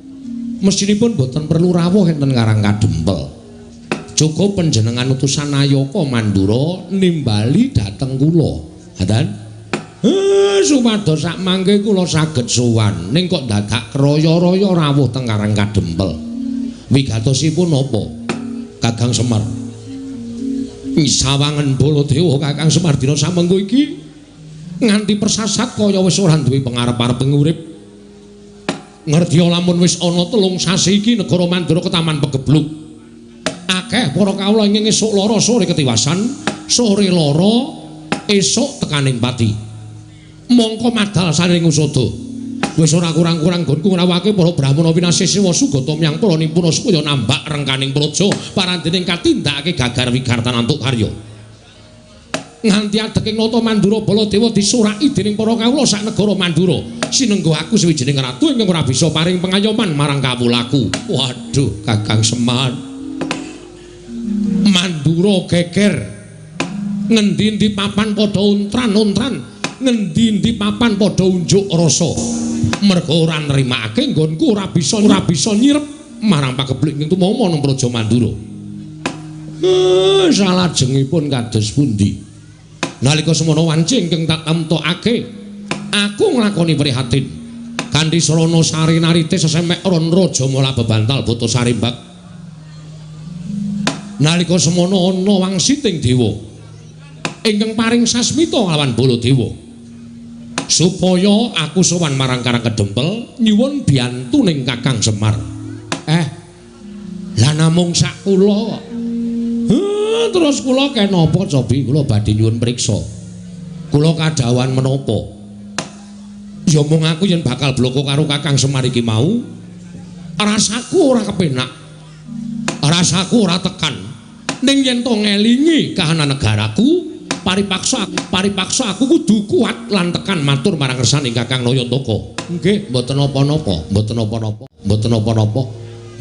Speaker 2: mestinipun boten perlu rawuh enten Karang Kadempel. Cukup panjenengan utusan Nayaka Mandura nimbali dhateng kula. Ngaten? Supados sak mangke kula saged sowan ning kok dadak kraya-raya rawuh teng Karang Kadempel. Wigatosipun napa? Kakang Semar. Sawangen Baladewa Kakang Semar dina samengko iki nganti persasat kaya wis ora duwe pengarep-arep urip. Ngerti lamun wis ana 3 sasi iki negara Mandura ketaman pegebluk. Akeh para kawula ingkang esuk lara sore ketiwasan, sore lara esuk tekaning pati. Mongko madal saring usada. Wis ora kurang-kurang nggonku ngrawake para brahmana winasih sewa sugata myang para nimpuna supaya nambak rengkaning praja parandening katindakake gagar wigartan antuk karya. Nganti adeking nata Mandura Baladewa disuraki dening para kawula sak negara Mandura. Sinenggo aku sawijining ratu ingkang ora bisa paring pengayoman marang kawulaku. Waduh, Kakang Semar. Mandura geger. Ngendi-endi papan padha untran-untran, ngendi-endi papan padha unjuk rasa. Merga ora nrimakake nggonku ora bisa nyirep marang pagebluk ing tumama nang Praja Mandura. Salajengipun kados pundi? Nalika semono wanci ingkang tak temtokake, aku nglakoni prihatin. Kanthi sarana sari narite sesemek ron raja mala bebantal buta sarimbak. Nalika semono ana wangsiting dewa ingkang paring sasmita lawan Baladewa supaya aku sowan marang Karang Kedempel nyuwun biyantuning Kakang Semar. Lah namung sak kula. Terus kula kenapa cobi kula badhe nyuwun priksa. Kula kadhawuhan menapa? Ya mung aku yen bakal bloko karo Kakang Semar iki mau, rasaku ora kepenak. Rasaku ora tekan. Ning yen to ngelingi kahanan negaraku, paripaksa aku kudu kuat lan tekan matur marang ngersaning Kakang Nayantaka. Nggih, mboten napa-napa, mboten napa-napa, mboten napa-napa.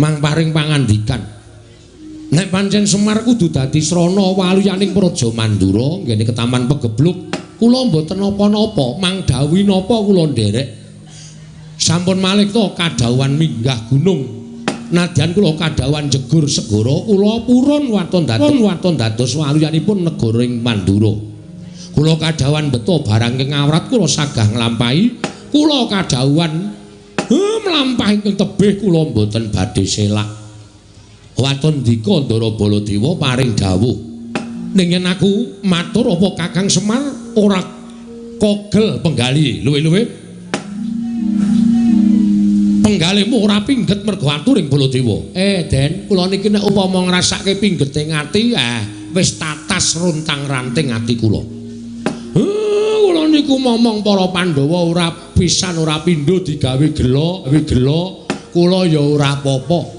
Speaker 2: Mang paring pangandikan. Nek pancen Semar kudu dadi srana waluyaning Praja Mandura nggene ketaman pegebluk, kula mboten napa-napa, mang dawuhi napa kula nderek. Sampun malih to kadhawuhan minggah gunung. Nadyan kula kadhawuhan jegur segara kula purun waton dados waluyanipun negara ing Mandura. Kula kadhawuhan beto barang ing awrat kula sagah nglampahi, kula kadhawuhan mlampah ingkang tebih kula mboten badhe selak. Waton dika Ndara Baladewa paring dawuh. Ning yen aku matur apa Kakang Semar ora kogel penggali luwe-luwe? Penggalihmu ora pingget mergo aturing Baladewa. Den, kula niki nek upama ngrasake pinggete ati, wis tatas runtang-ranting ati kula. Kula niku momong para Pandhawa ora pisan ora pindho digawe gela, kula ya ora apa-apa.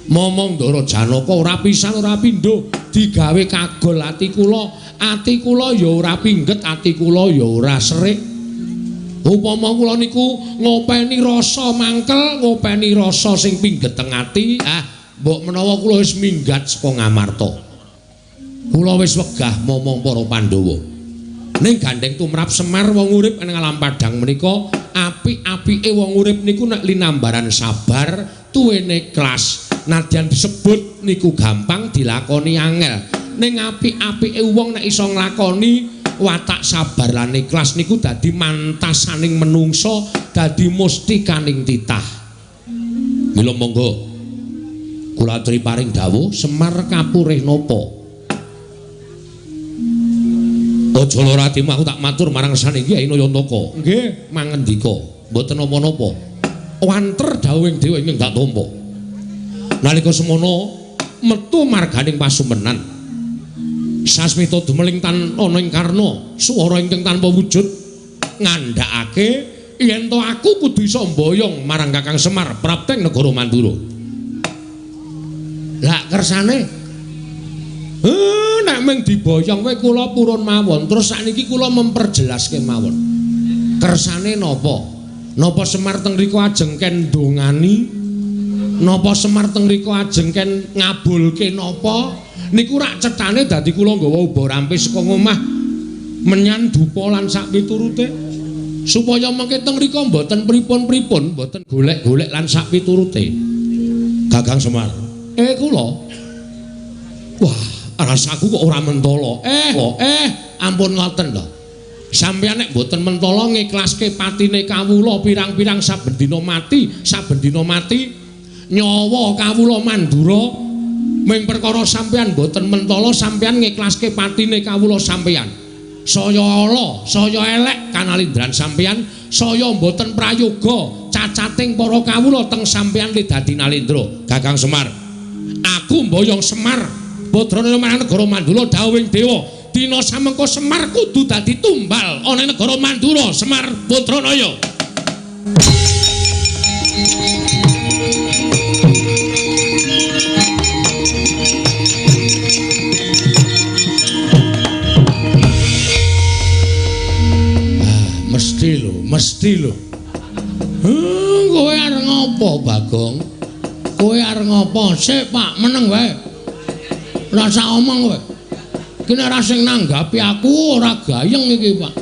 Speaker 2: Momong Ndara Janaka ora pisan ora pindho digawe kagol ati kula ya ora pingget, ati kula ya ora serik. Upama kula niku ngopeni rasa mangkel, ngopeni rasa sing pingget teng ati, mbok menawa kula wis minggat saka Ngamarta. Kula wis wegah momong para Pandhawa. Ning gandeng tumrap Semar wong urip ing alam padhang menika, apik-apike wong urip niku nek linambaran sabar, tuwene ikhlas. Nadyan disebut niku gampang dilakoni angel. Ning apik-apike wong nek iso nglakoni watak sabar lan ikhlas niku dadi mantasaning menungso, dadi mustikaning titah. Mila monggo kula aturi paring dawuh Semar kapurih napa? Aja lara atimu, aku tak matur marang sane Kyai Nayantaka. Nggih, mangendika, mboten napa-napa. Wanter dawuhing dewa ingkang tak tampa. Nalika semono metu marganing pasumenan. Sasmita dumeling tan ana ing karna, swara ingkang tanpa wujud ngandhakake yen to aku kudu iso mboyong marang Kakang Semar prapteng negara Mandura. Lah kersane nek mung diboyong kowe kula purun mawon. Terus sakniki kula memperjelas kemawon. Kersane napa? Napa Semar teng mriku ajeng ken ndongani? Napa Semar teng mriku ajeng ken ngabulke napa? Niku rak cethane dadi kula nggawa uba rampes saka ngomah menyan dupa lan sak piturute supaya mengke teng mriku mboten pripun-pripun, mboten golek-golek lan sak piturute. Kakang Semar, kula. Wah, rasaku kok ora mentala. Ampun ngoten lho. Sampeyan nek mboten mentala ngiklaske patine kawula pirang-pirang saben dina mati, nyawa kawula Mandura ming perkara sampeyan mboten mentala sampeyan ngiklaske patine kawula sampeyan. Saya ala, saya elek kanalindran sampeyan, saya mboten prayoga cacating para kawula teng sampeyan li dadi nalindra. Kakang Semar, aku mboyong Semar Badranaya marang negara Mandura dawuhing dewa, dina samengko Semar kudu dadi tumbal ana ing negara Mandura. Semar Badranaya. Mesti lho. Kowe arep ngopo, Bagong? Kowe arep ngopo? Sik, Pak, meneng wae. Rasa omong kowe. Iki nek ora sing nanggapi aku ora gayeng iki, Pak.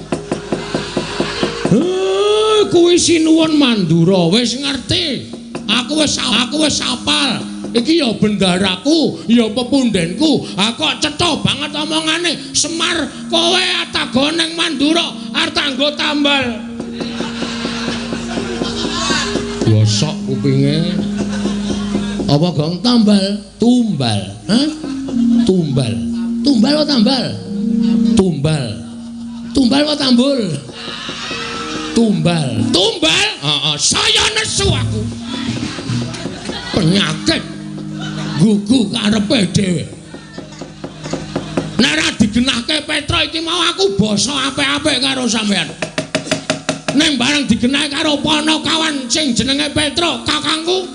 Speaker 2: Kuwi sinuwun Mandura, wis ngerti. Aku wis apal. Iki ya bendaraku, ya pepundhenku. Ha kok cetha banget omongane. Semar, kowe atago ning Mandura arep tanggo tambal. Gosok kupinge. Apa gong tambal? Tumbal. Hah? Tumbal. Tumbal apa tambal? Tumbal. Tumbal apa tambul? Tumbal. Tumbal? Heeh, saya nesu aku. Penyakit gugu karepe dhewe. Nek ora digenahke Petra iki mau aku basa apik-apik karo sampean. Ning bareng digenahke karo Panakawan sing jenenge Petra, kakangku,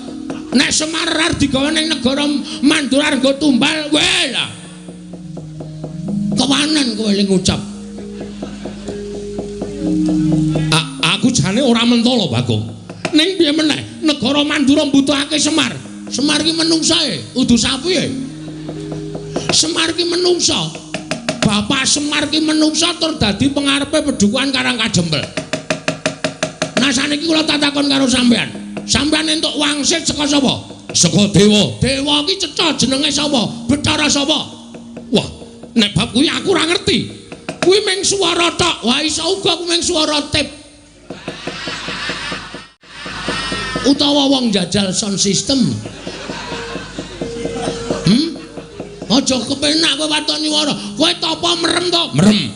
Speaker 2: nek Semar arep digawa ning negara Mandura nggo tumbal, weh lah. Kewanen kowe ling ngucap. Aku jane ora mentala, Bagong. Ning piye meneh, negara Mandura mbutuhake Semar. Semar iki menungsae, udu sapi e. Semar iki menungsa. Bapak Semar iki menungsa tur dadi pengarepe pedukuhan Karang Kajempel. Nah saniki kula tak takon karo sampean. Sampean entuk wangsit saka sapa?
Speaker 1: Saka dewa. Dewa ki cetha jenenge sapa? Bathara sapa? Wah, nek bab kuwi aku ora ngerti. Kuwi mung swara tok. Wah, iso uga kuwi mung swara tip. Utawa wong jajal sound system. Aja kepenak kowe waton nyuwara. Kowe tapa merem to? Merem.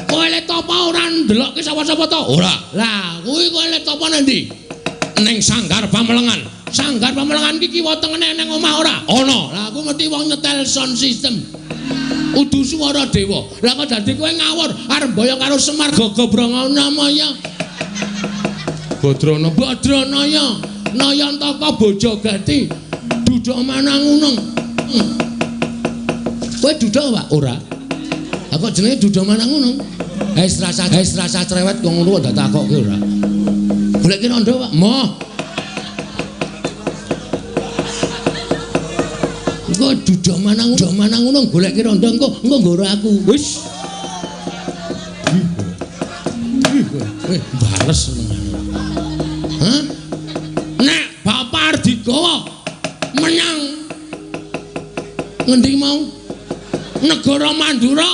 Speaker 1: Kowe le tapa ora ndelokke sapa-sapa to? Ora. Lah, kuwi kowe le tapa nang ndi? Ning Sanggar Pamelengan. Sanggar Pamelengan iki kiwa tengene ning omah ora? Ana. Lah aku mesti wong nyetel sound system. Udu swara dewa. Lah kok dadi kowe ngawur arep mboyong karo Semar Gagabranana maya. Badrana Badranaya Nayantaka Bojogati Duda Manangunung. Kowe duda Pak? Ora. Lah kok jenenge Duda Manangunung? Wis rasa cerewet kok ngono kok ditakokke ora. Goleki rondo Pak? Moh. Engko Duda Manangunung goleki rondo engko nggoro aku. Wis. Bales senengane. Hah? Nek bapak arep digawa menyang ngendi mau? Negara Mandura,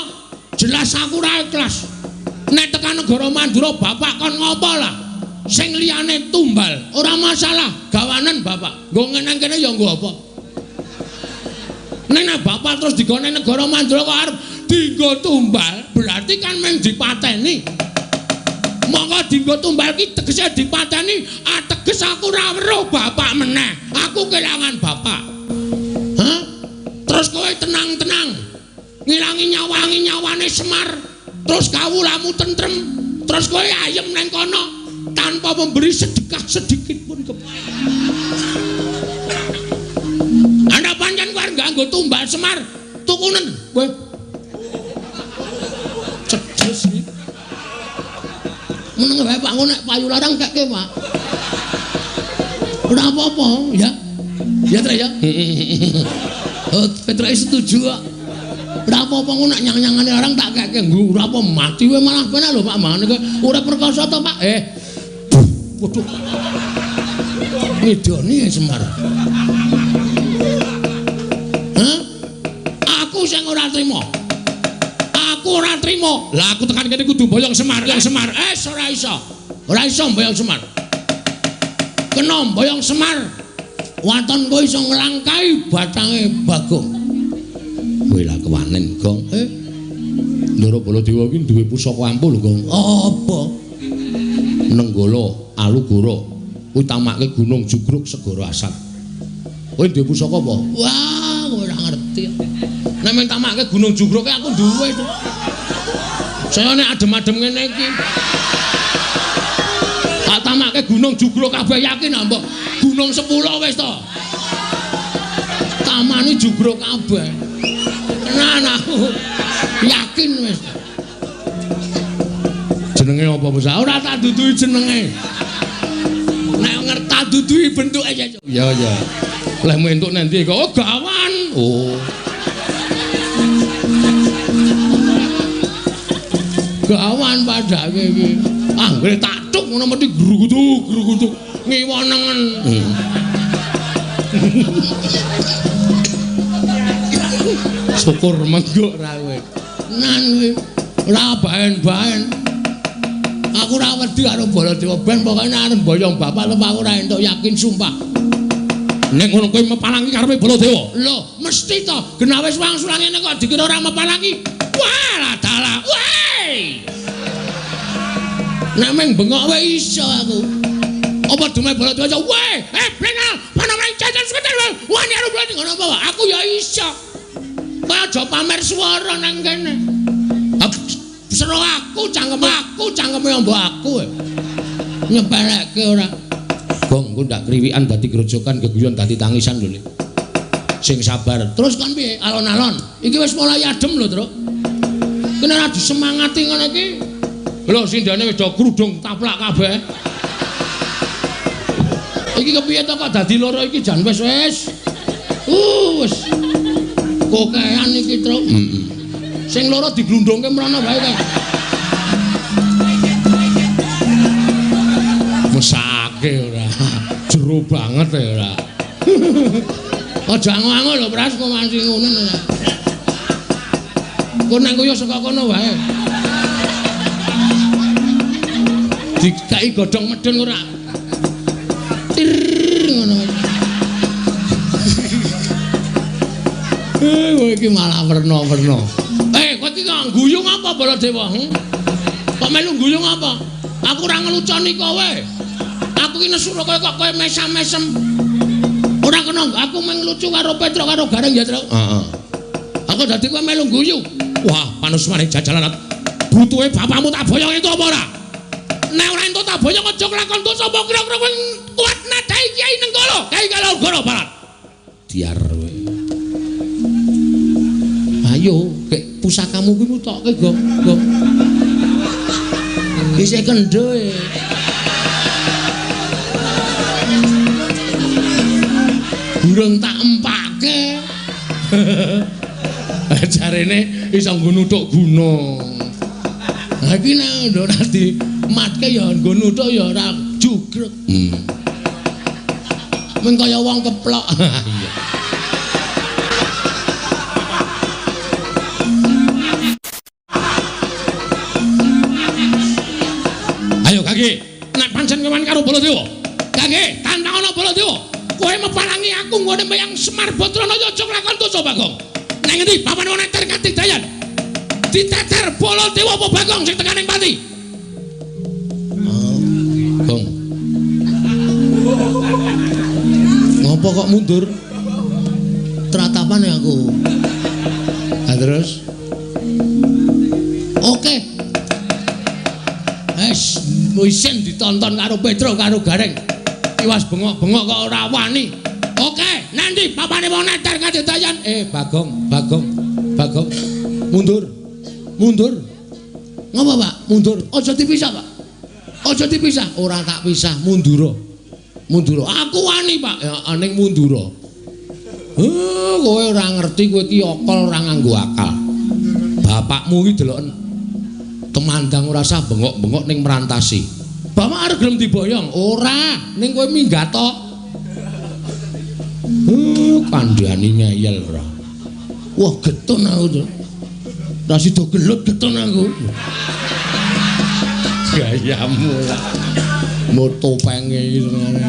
Speaker 1: jelas aku ora ikhlas. Nek tekan negara Mandura bapak kon ngopo lah? Sing liyane tumbal, ora masalah, gawanen bapak. Nggo nang kene ya nggo apa? Nek bapak terus digone negara Mandura kok arep dienggo tumbal, berarti kan mung dipateni. Monggo dienggo tumbal ki tegese dipateni, ateges aku ora weruh bapak meneh. Aku kelangan bapak. Hah? Terus kowe tenang-tenang. Ngilangi nyawangi nyawane Semar, terus kawulamu tentrem, terus kowe ayem nang kono tanpa memberi sedekah sedikit pun ke. Ana pancen kowe nganggo tumbal Semar, tukunen kowe. Cedes iki. Meneng wae Pak, nek payu larang kekke Pak. Ora apa-apa ya. Ya Trek ya. Oh, Petruk setuju kok. Ora apa-apa ngono nek nyang-nyangane larang tak kekke nggo ora apa mati wae malah penak lho Pak mangane kowe ora perkasa to Pak. Waduh. Ngidoni ya Semar. Hah? Aku sing ora trima. Aku ora trima. Lah aku tekan kene kudu mboyong Semar, yang Semar. Ora iso. Ora iso mboyong Semar. Kena mboyong Semar. Waton kowe iso nglangkai batange Bagong. Kowe lah kewanen, Gong. Ndara Baladewa iki duwe pusaka ampuh lho, Gong. Apa? Nenggala Alugoro. Kuwi tamake Gunung Jugruk Segara Asat. Kowe duwe pusaka apa? Wah, kowe ora ngerti. Nek men tamake Gunung Jugruk aku duwe to. Saya nek adem-adem ngene iki. Tak tamake Gunung Jugruk kabeh yakin ah, mbok. Gunung 10 wis to. Tamane jugruk kabeh. Tenan aku. Yakin wis. Jenenge apa, Bos? Ora tak duduhi jenenge. Nek ngerti tak duduhi bentuke ya. Ya ya. Lehmu entuk nang ndi kok? Oh, gawan. Oh. Gawan padake iki. Anggere tak cuk ngono mesti grugutuk-grugutuk ngiwa nengen. Syukur menggok ra kowe. Nan kowe ora baen-baen. Aku ora wedi karo Baladewa ben pokoke arep mboyong bapak lho aku ora entuk yakin sumpah. Nek ngono kowe mepalangi karepe Baladewa. Lho, mesti to. Genah wis wangsulan ngene kok dikira ora mepalangi. Wah, dalah. Weh. Nek meng bengok wae iso aku. Apa dume Baladewa? Weh, blenal, panamane cacat seketer. Wani karo Baladewa ngono apa? Aku ya iso. Kowe aja pamer swara nang kene. Sero aku cangkeme mbok aku. Nyepelekke ora. Gong, engko ndak kriwikan dadi grojokan, geguyon dadi tangisan lho. Sing sabar. Terus kon piye? Alon-alon. Iki wis mulai adem lho, Truk. Kene ora disemangati ngono iki. Lho sindane wis do krudung taplak kabeh. Iki kepiye to kok dadi loro iki jan wis wis. Wis. Kokean iki, Truk. Heeh. Sing loro diglundungke mrono wae kae. Mesake ora. Jero banget ya ora. Aja ango-ango lho, Pras, kok masih ngono. Engko nang koyo saka kono wae. Dikai godhong medhun ora. Tir ngono. Kowe iki malah werna-werna. Kowe iki kok guyung apa Baladewa? Kok melu guyung apa? Aku ora ngeluconi kowe. Aku iki nesu kowe kok kowe mesam-mesem. Ora kena, aku mung lucu karo Petruk karo Gareng ya, Truk.
Speaker 2: Heeh.
Speaker 1: Aku dadi kowe melu guyu.
Speaker 2: Wah, panusmane jajalan. Butuhe bapakmu tak boyong entuk apa ora?
Speaker 1: Nek ora entuk tak boyong aja kelakon dosa apa kira-kira kowe kuat nadai Kyai Nenggala, Kyai Kalogoro Barat.
Speaker 2: Diar kowe.
Speaker 1: Ayo, kek pusakamu kuwi mutokke, Gong. Gong. Isih kendho e. Burung tak empake. Jarene iso nggo nuthuk guna. Ha iki nek ora dimatke ya nggo nuthuk ya ora jugrek. Mung kaya wong keplok.
Speaker 2: Iya. Ayo Kaki, nek pancen kewan karo Baladewa.
Speaker 1: Kaki, tantangono Baladewa. Kowe meparangi aku nggone meyang Semar Badranaya aja nglakon dosa Bagong. Nang ngendi papan wong neter katidayan? Diteter Baladewa apa Bagong sing tekaning pati?
Speaker 2: Oh, Gong. Ngopo kok mundur?
Speaker 1: Tratapan ya aku.
Speaker 2: Ha terus?
Speaker 1: Oke. Wes, isin ditonton karo Petruk karo Gareng. Iwas bengok-bengok kok ora wani. Oke, nanti papane wong neter katidayan.
Speaker 2: Bagong, Bagong, Bagong. Mundur. Mundur.
Speaker 1: Ngopo, Pak?
Speaker 2: Mundur.
Speaker 1: Aja dipisah, Pak. Aja dipisah.
Speaker 2: Ora tak pisah, mundura. Mundura.
Speaker 1: Aku wani, Pak.
Speaker 2: Ya ning mundura. Kowe ora ngerti kowe iki akal ora nganggo akal. Bapakmu iki deloken temandang ora sah bengok-bengok ning merantasi.
Speaker 1: Bapak arep gelem diboyong?
Speaker 2: Ora, ning kowe minggat to. Kandhani ngeyel ora.
Speaker 1: Wah, getun aku to. Ra sida gelut getun aku.
Speaker 2: Gayamu lah. Moto penge iki senengane.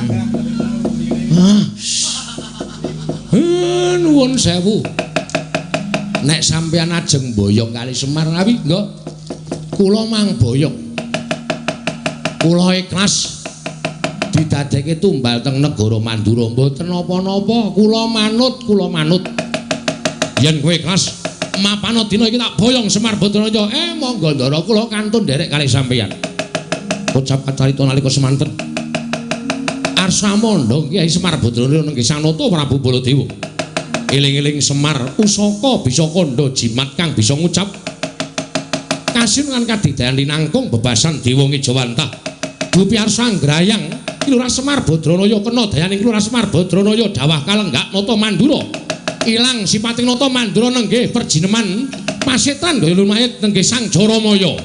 Speaker 1: Ah.
Speaker 2: Nuwun sewu. Nek sampeyan ajeng boyong kali Semar ngawi, nggih. Kula mang boyong. Kula ikhlas didadekke tumbal teng negara Mandura mboten napa-napa, kula manut, kula manut. Yen kowe ikhlas mapana dina iki tak boyong Semar Badranaya. Monggo ndara kula kantun nderek kalih sampeyan. Ucap kacarita nalika semanten. Arsa mandha Kyai Semar Badranaya nenggih Sanata Prabu Baladewa. Eling-eling Semar pusaka bisa kandha jimat kang bisa ngucap kasinan kadidayan linangkung bebasan dewa ngejawantah. Dupi arsa nggrayang Lurah Semar Badranaya kena dayaning Lurah Semar Badranaya dawah kalenggak nata Mandura. Ilang sipating nata Mandura nenggih perjineman pasetan gaya lumayit nenggih Sang Jaramaya.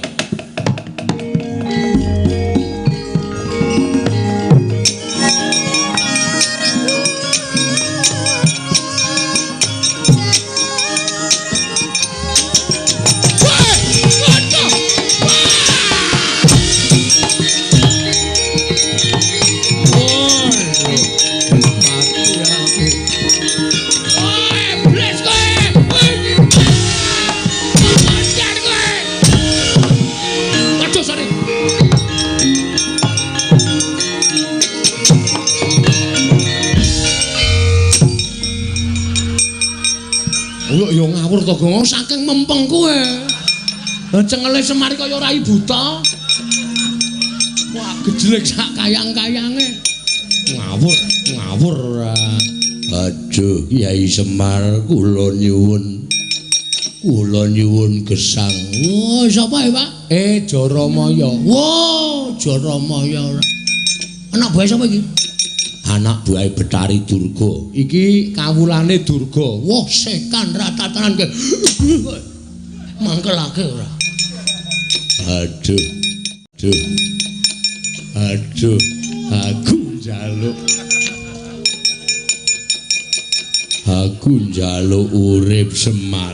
Speaker 1: Gong saking mempeng kowe. Lah cengele Semar kaya rai buta. Wah, gejlek sak kayang-kayange.
Speaker 2: Ngawur, ngawur ora. Aduh, Kyai Semar kula nyuwun. Kula nyuwun gesang.
Speaker 1: Wah, sapa ya, Pak?
Speaker 2: Jaramaya.
Speaker 1: Wah, Jaramaya ora. Anak buahe sapa iki?
Speaker 2: Anak buahe Betari Durga. Iki kawulane Durga.
Speaker 1: Wah, setan ratatanan ke. Mangkelake ora.
Speaker 2: Aduh. Aduh. Aduh, aku njaluk.
Speaker 1: Aku njaluk urip Semar.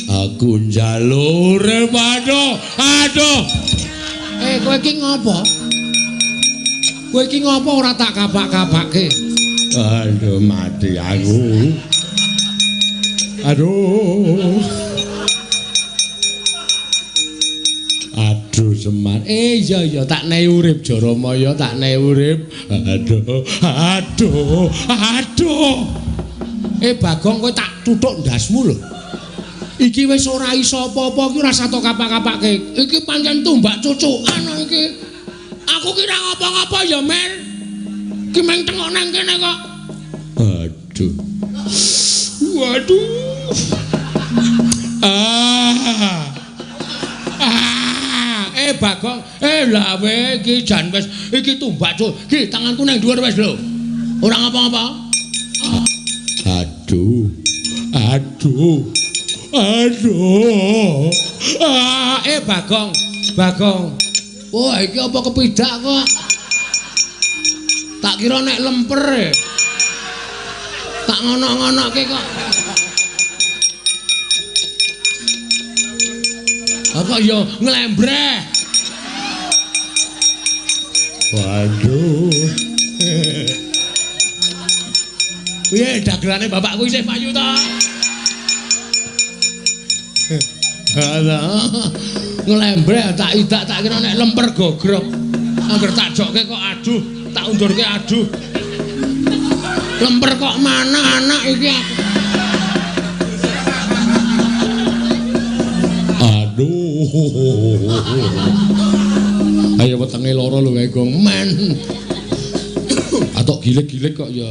Speaker 1: Aku njaluk urip. Aduh, aduh. Kowe iki ngopo? Kowe iki ngopo ora tak kapak-kapake? Aduh, mati aku. Aduh. Aduh Semar. Iya iya tak nehi urip Jaramaya, tak nehi urip. Aduh, aduh, aduh. Bagong kowe tak tuthuk ndasmu lho. Iki wis ora iso apa-apa iki ora sato kapak-kapake. Iki pancen tumbak cucukan iki. Aku kira ngapa-ngapa ya, Mer. Ki meng tengok nang kene kok. Aduh. Waduh. Ah. Bagong, lah we iki jan wis iki tumbak cuk. Iki tanganku nang dhuwur wis lho. Ora ngapa-ngapa. Aduh. Aduh. Aduh. Bagong, Bagong. Wah, iki apa kepidak kok? Tak kira nek lemper. Tak ngono-ngonoke kok. Apa ya nglembreh. Waduh. Piye dagelane bapakku isih payu ta? Alah. Nglembreh tak idak tak kira nek lemper gogrok. Angger tak jokke kok aduh, tak undurke aduh. Lemper kok mana anak iki aku. Aduh. Ayo wetenge lara lho kae gong men. Atok gilik-gilik kok ya.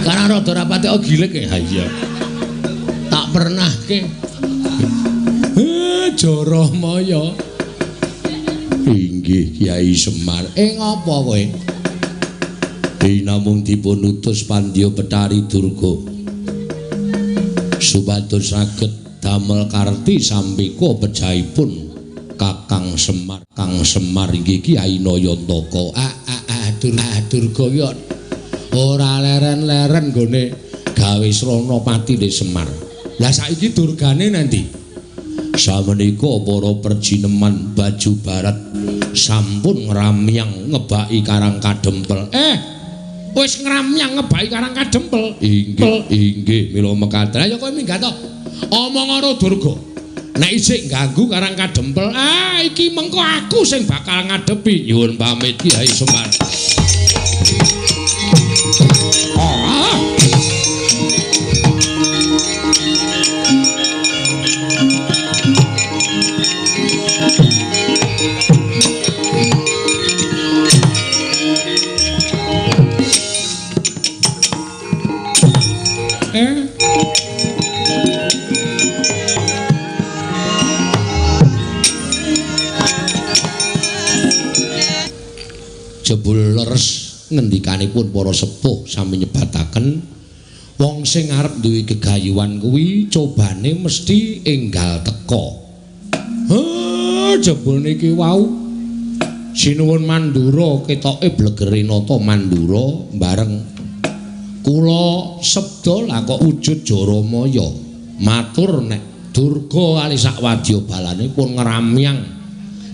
Speaker 1: Karena rada rapate kok gilik ya. Iya. Tak pernah ke. Jaramaya. Inggih Kyai Semar. Ngopo kowe? Dinamung dipun utus Pandya Betari Durga supados saged damel karti sampika pejahipun Kakang Semar. Kang Semar inggih Kyai Nayantaka. Durga ki ora leren-leren nggone gawe srana patine Semar. Lah saiki durgane nanti? Samenika para perjineman baju barat sampun ngramyang ngebaki Karang Kadempel. Wis ngramyang ngebaki Karang Kadempel. Inggih, inggih mila mekaten. Ayo kowe minggat to. Omong karo Durga. Nek isih ganggu Karang Kadempel, iki mengko aku sing bakal ngadepi. Nyuwun pamit Kyai Semar. Jebul leres ngendikanipun para sepuh sami nyebataken wong sing arep duwe gegayuhan kuwi cobane mesti enggal teka. Jebul niki wau sinuwun Mandura ketoke blegere nata Mandura bareng kula sabda lah kok wujud Jaramaya matur nek Durga kali sak wadya balane pun ngramyang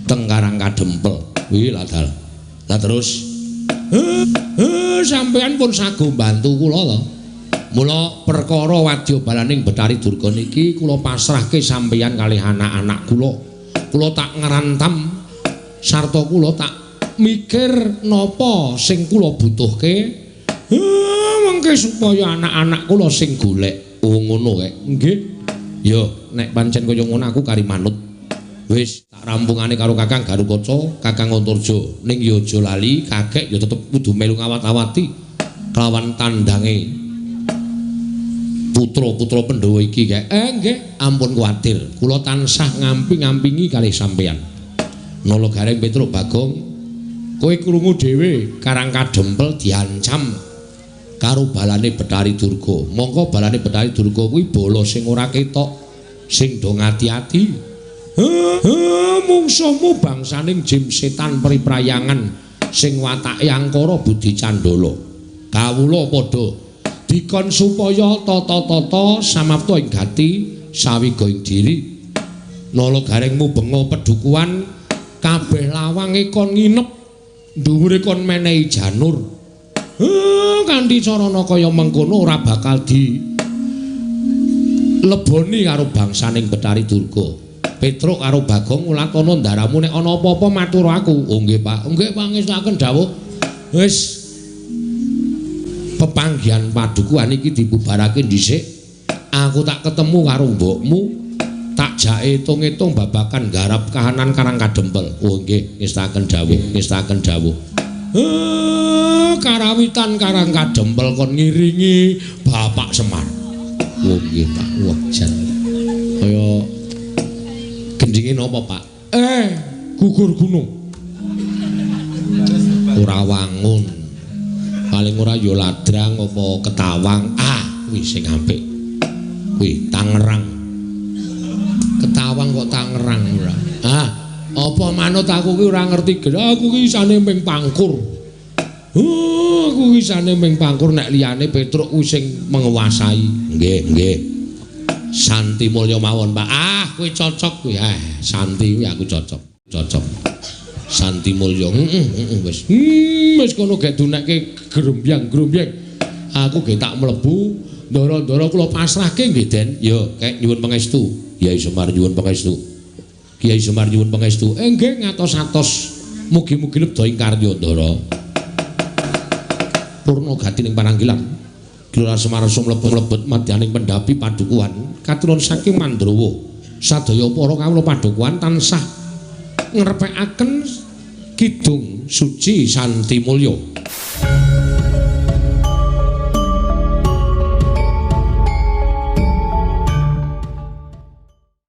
Speaker 1: teng Karang Kadempel. Kuwi lah dal. Lah terus sampean pun sago bantu kula to. Mula perkara wadya balaning Betari Durga niki kula pasrahke sampeyan kalih anak-anak kula. Kula tak ngrantam sarta kula tak mikir napa sing kula butuhke. Mengke supaya anak-anak kula sing golek. Oh ngono kae. Nggih. Ya nek pancen kaya ngono aku kari manut. Wis tak rampungane karo Kakang Garukaca, Kakang Antarja. Ning ya aja lali, kakek ya tetep kudu melu ngawat-awati kelawan tandange putra-putra Pandhawa iki kae. Nggih, ampun kuwatir. Kula tansah ngamping-ngampingi kalih sampeyan. Nala Gareng Petruk Bagong, kowe krungu dhewe Karang Kadempel diancam karo balane Betari Durga. Mongko balane Betari Durga kuwi bala sing ora ketok, sing do ngati-ati. Mungsuhmu bangsaning jim setan priprayangan
Speaker 2: sing watake angkara budi candala. Kawula padha dikon supaya tata-tata samapta ing gati sawiga ing diri. Nala gareng mubenga pedukuhan kabeh lawange kon nginep, dhuwure kon menehi janur. Kanthi carana kaya mengkono ora bakal di leboni karo bangsaning Betari Durga. Petruk karo Bagong ulatana ndaramu nek ana apa-apa matur aku. Oh nggih Pak, nggih pangestuaken dawuh. Wis pepanggihan padukuhan iki dibubarake dhisik. Aku tak ketemu karo mbokmu, tak jake etung-etung babakan garap kahanan Karang Kadempel. Oh nggih, ngestaken dawuh, ngestaken dawuh. Karawitan Karang Kadempel kon ngiringi Bapak Semar. Oh nggih Pak, wah jan. Kaya gendinge napa Pak? Gugur gunung. Ora wangun. Paling ora ya ladrang apa ketawang. Ah, kuwi sing apik. Kuwi Tangerang. Ketawang kok Tangerang ora. Ah, apa manut aku ki ora ngerti. Aku ki isane ming pangkur. Aku isane ming pangkur nek liyane Petruk kuwi sing menguasai. Nggih, nggih. Santi mulya mawon, Pak. Ah, kuwi cocok kuwi. Santi kuwi aku cocok. Cocok. Santi mulya. Heeh, wis. Wis kono gek dunekke grombyang-grombyang. Aku ge tak mlebu, ndara-ndara kula pasrahke nggih, Den. Ya, kek nyuwun pangestu. Kyai Semar nyuwun pangestu. Kyai Semar nyuwun pangestu. Nggih ngatos-atos. Mugi-mugi lebda ing karya, Ndara. Purna gati ning pananggilan. Gelora Semar sumlebet-mlebet madyaning pendhapi padukuhan katuron saking Mandrawa. Sadaya para kawula padukuhan tansah ngrepekaken kidung suci Santi Mulya.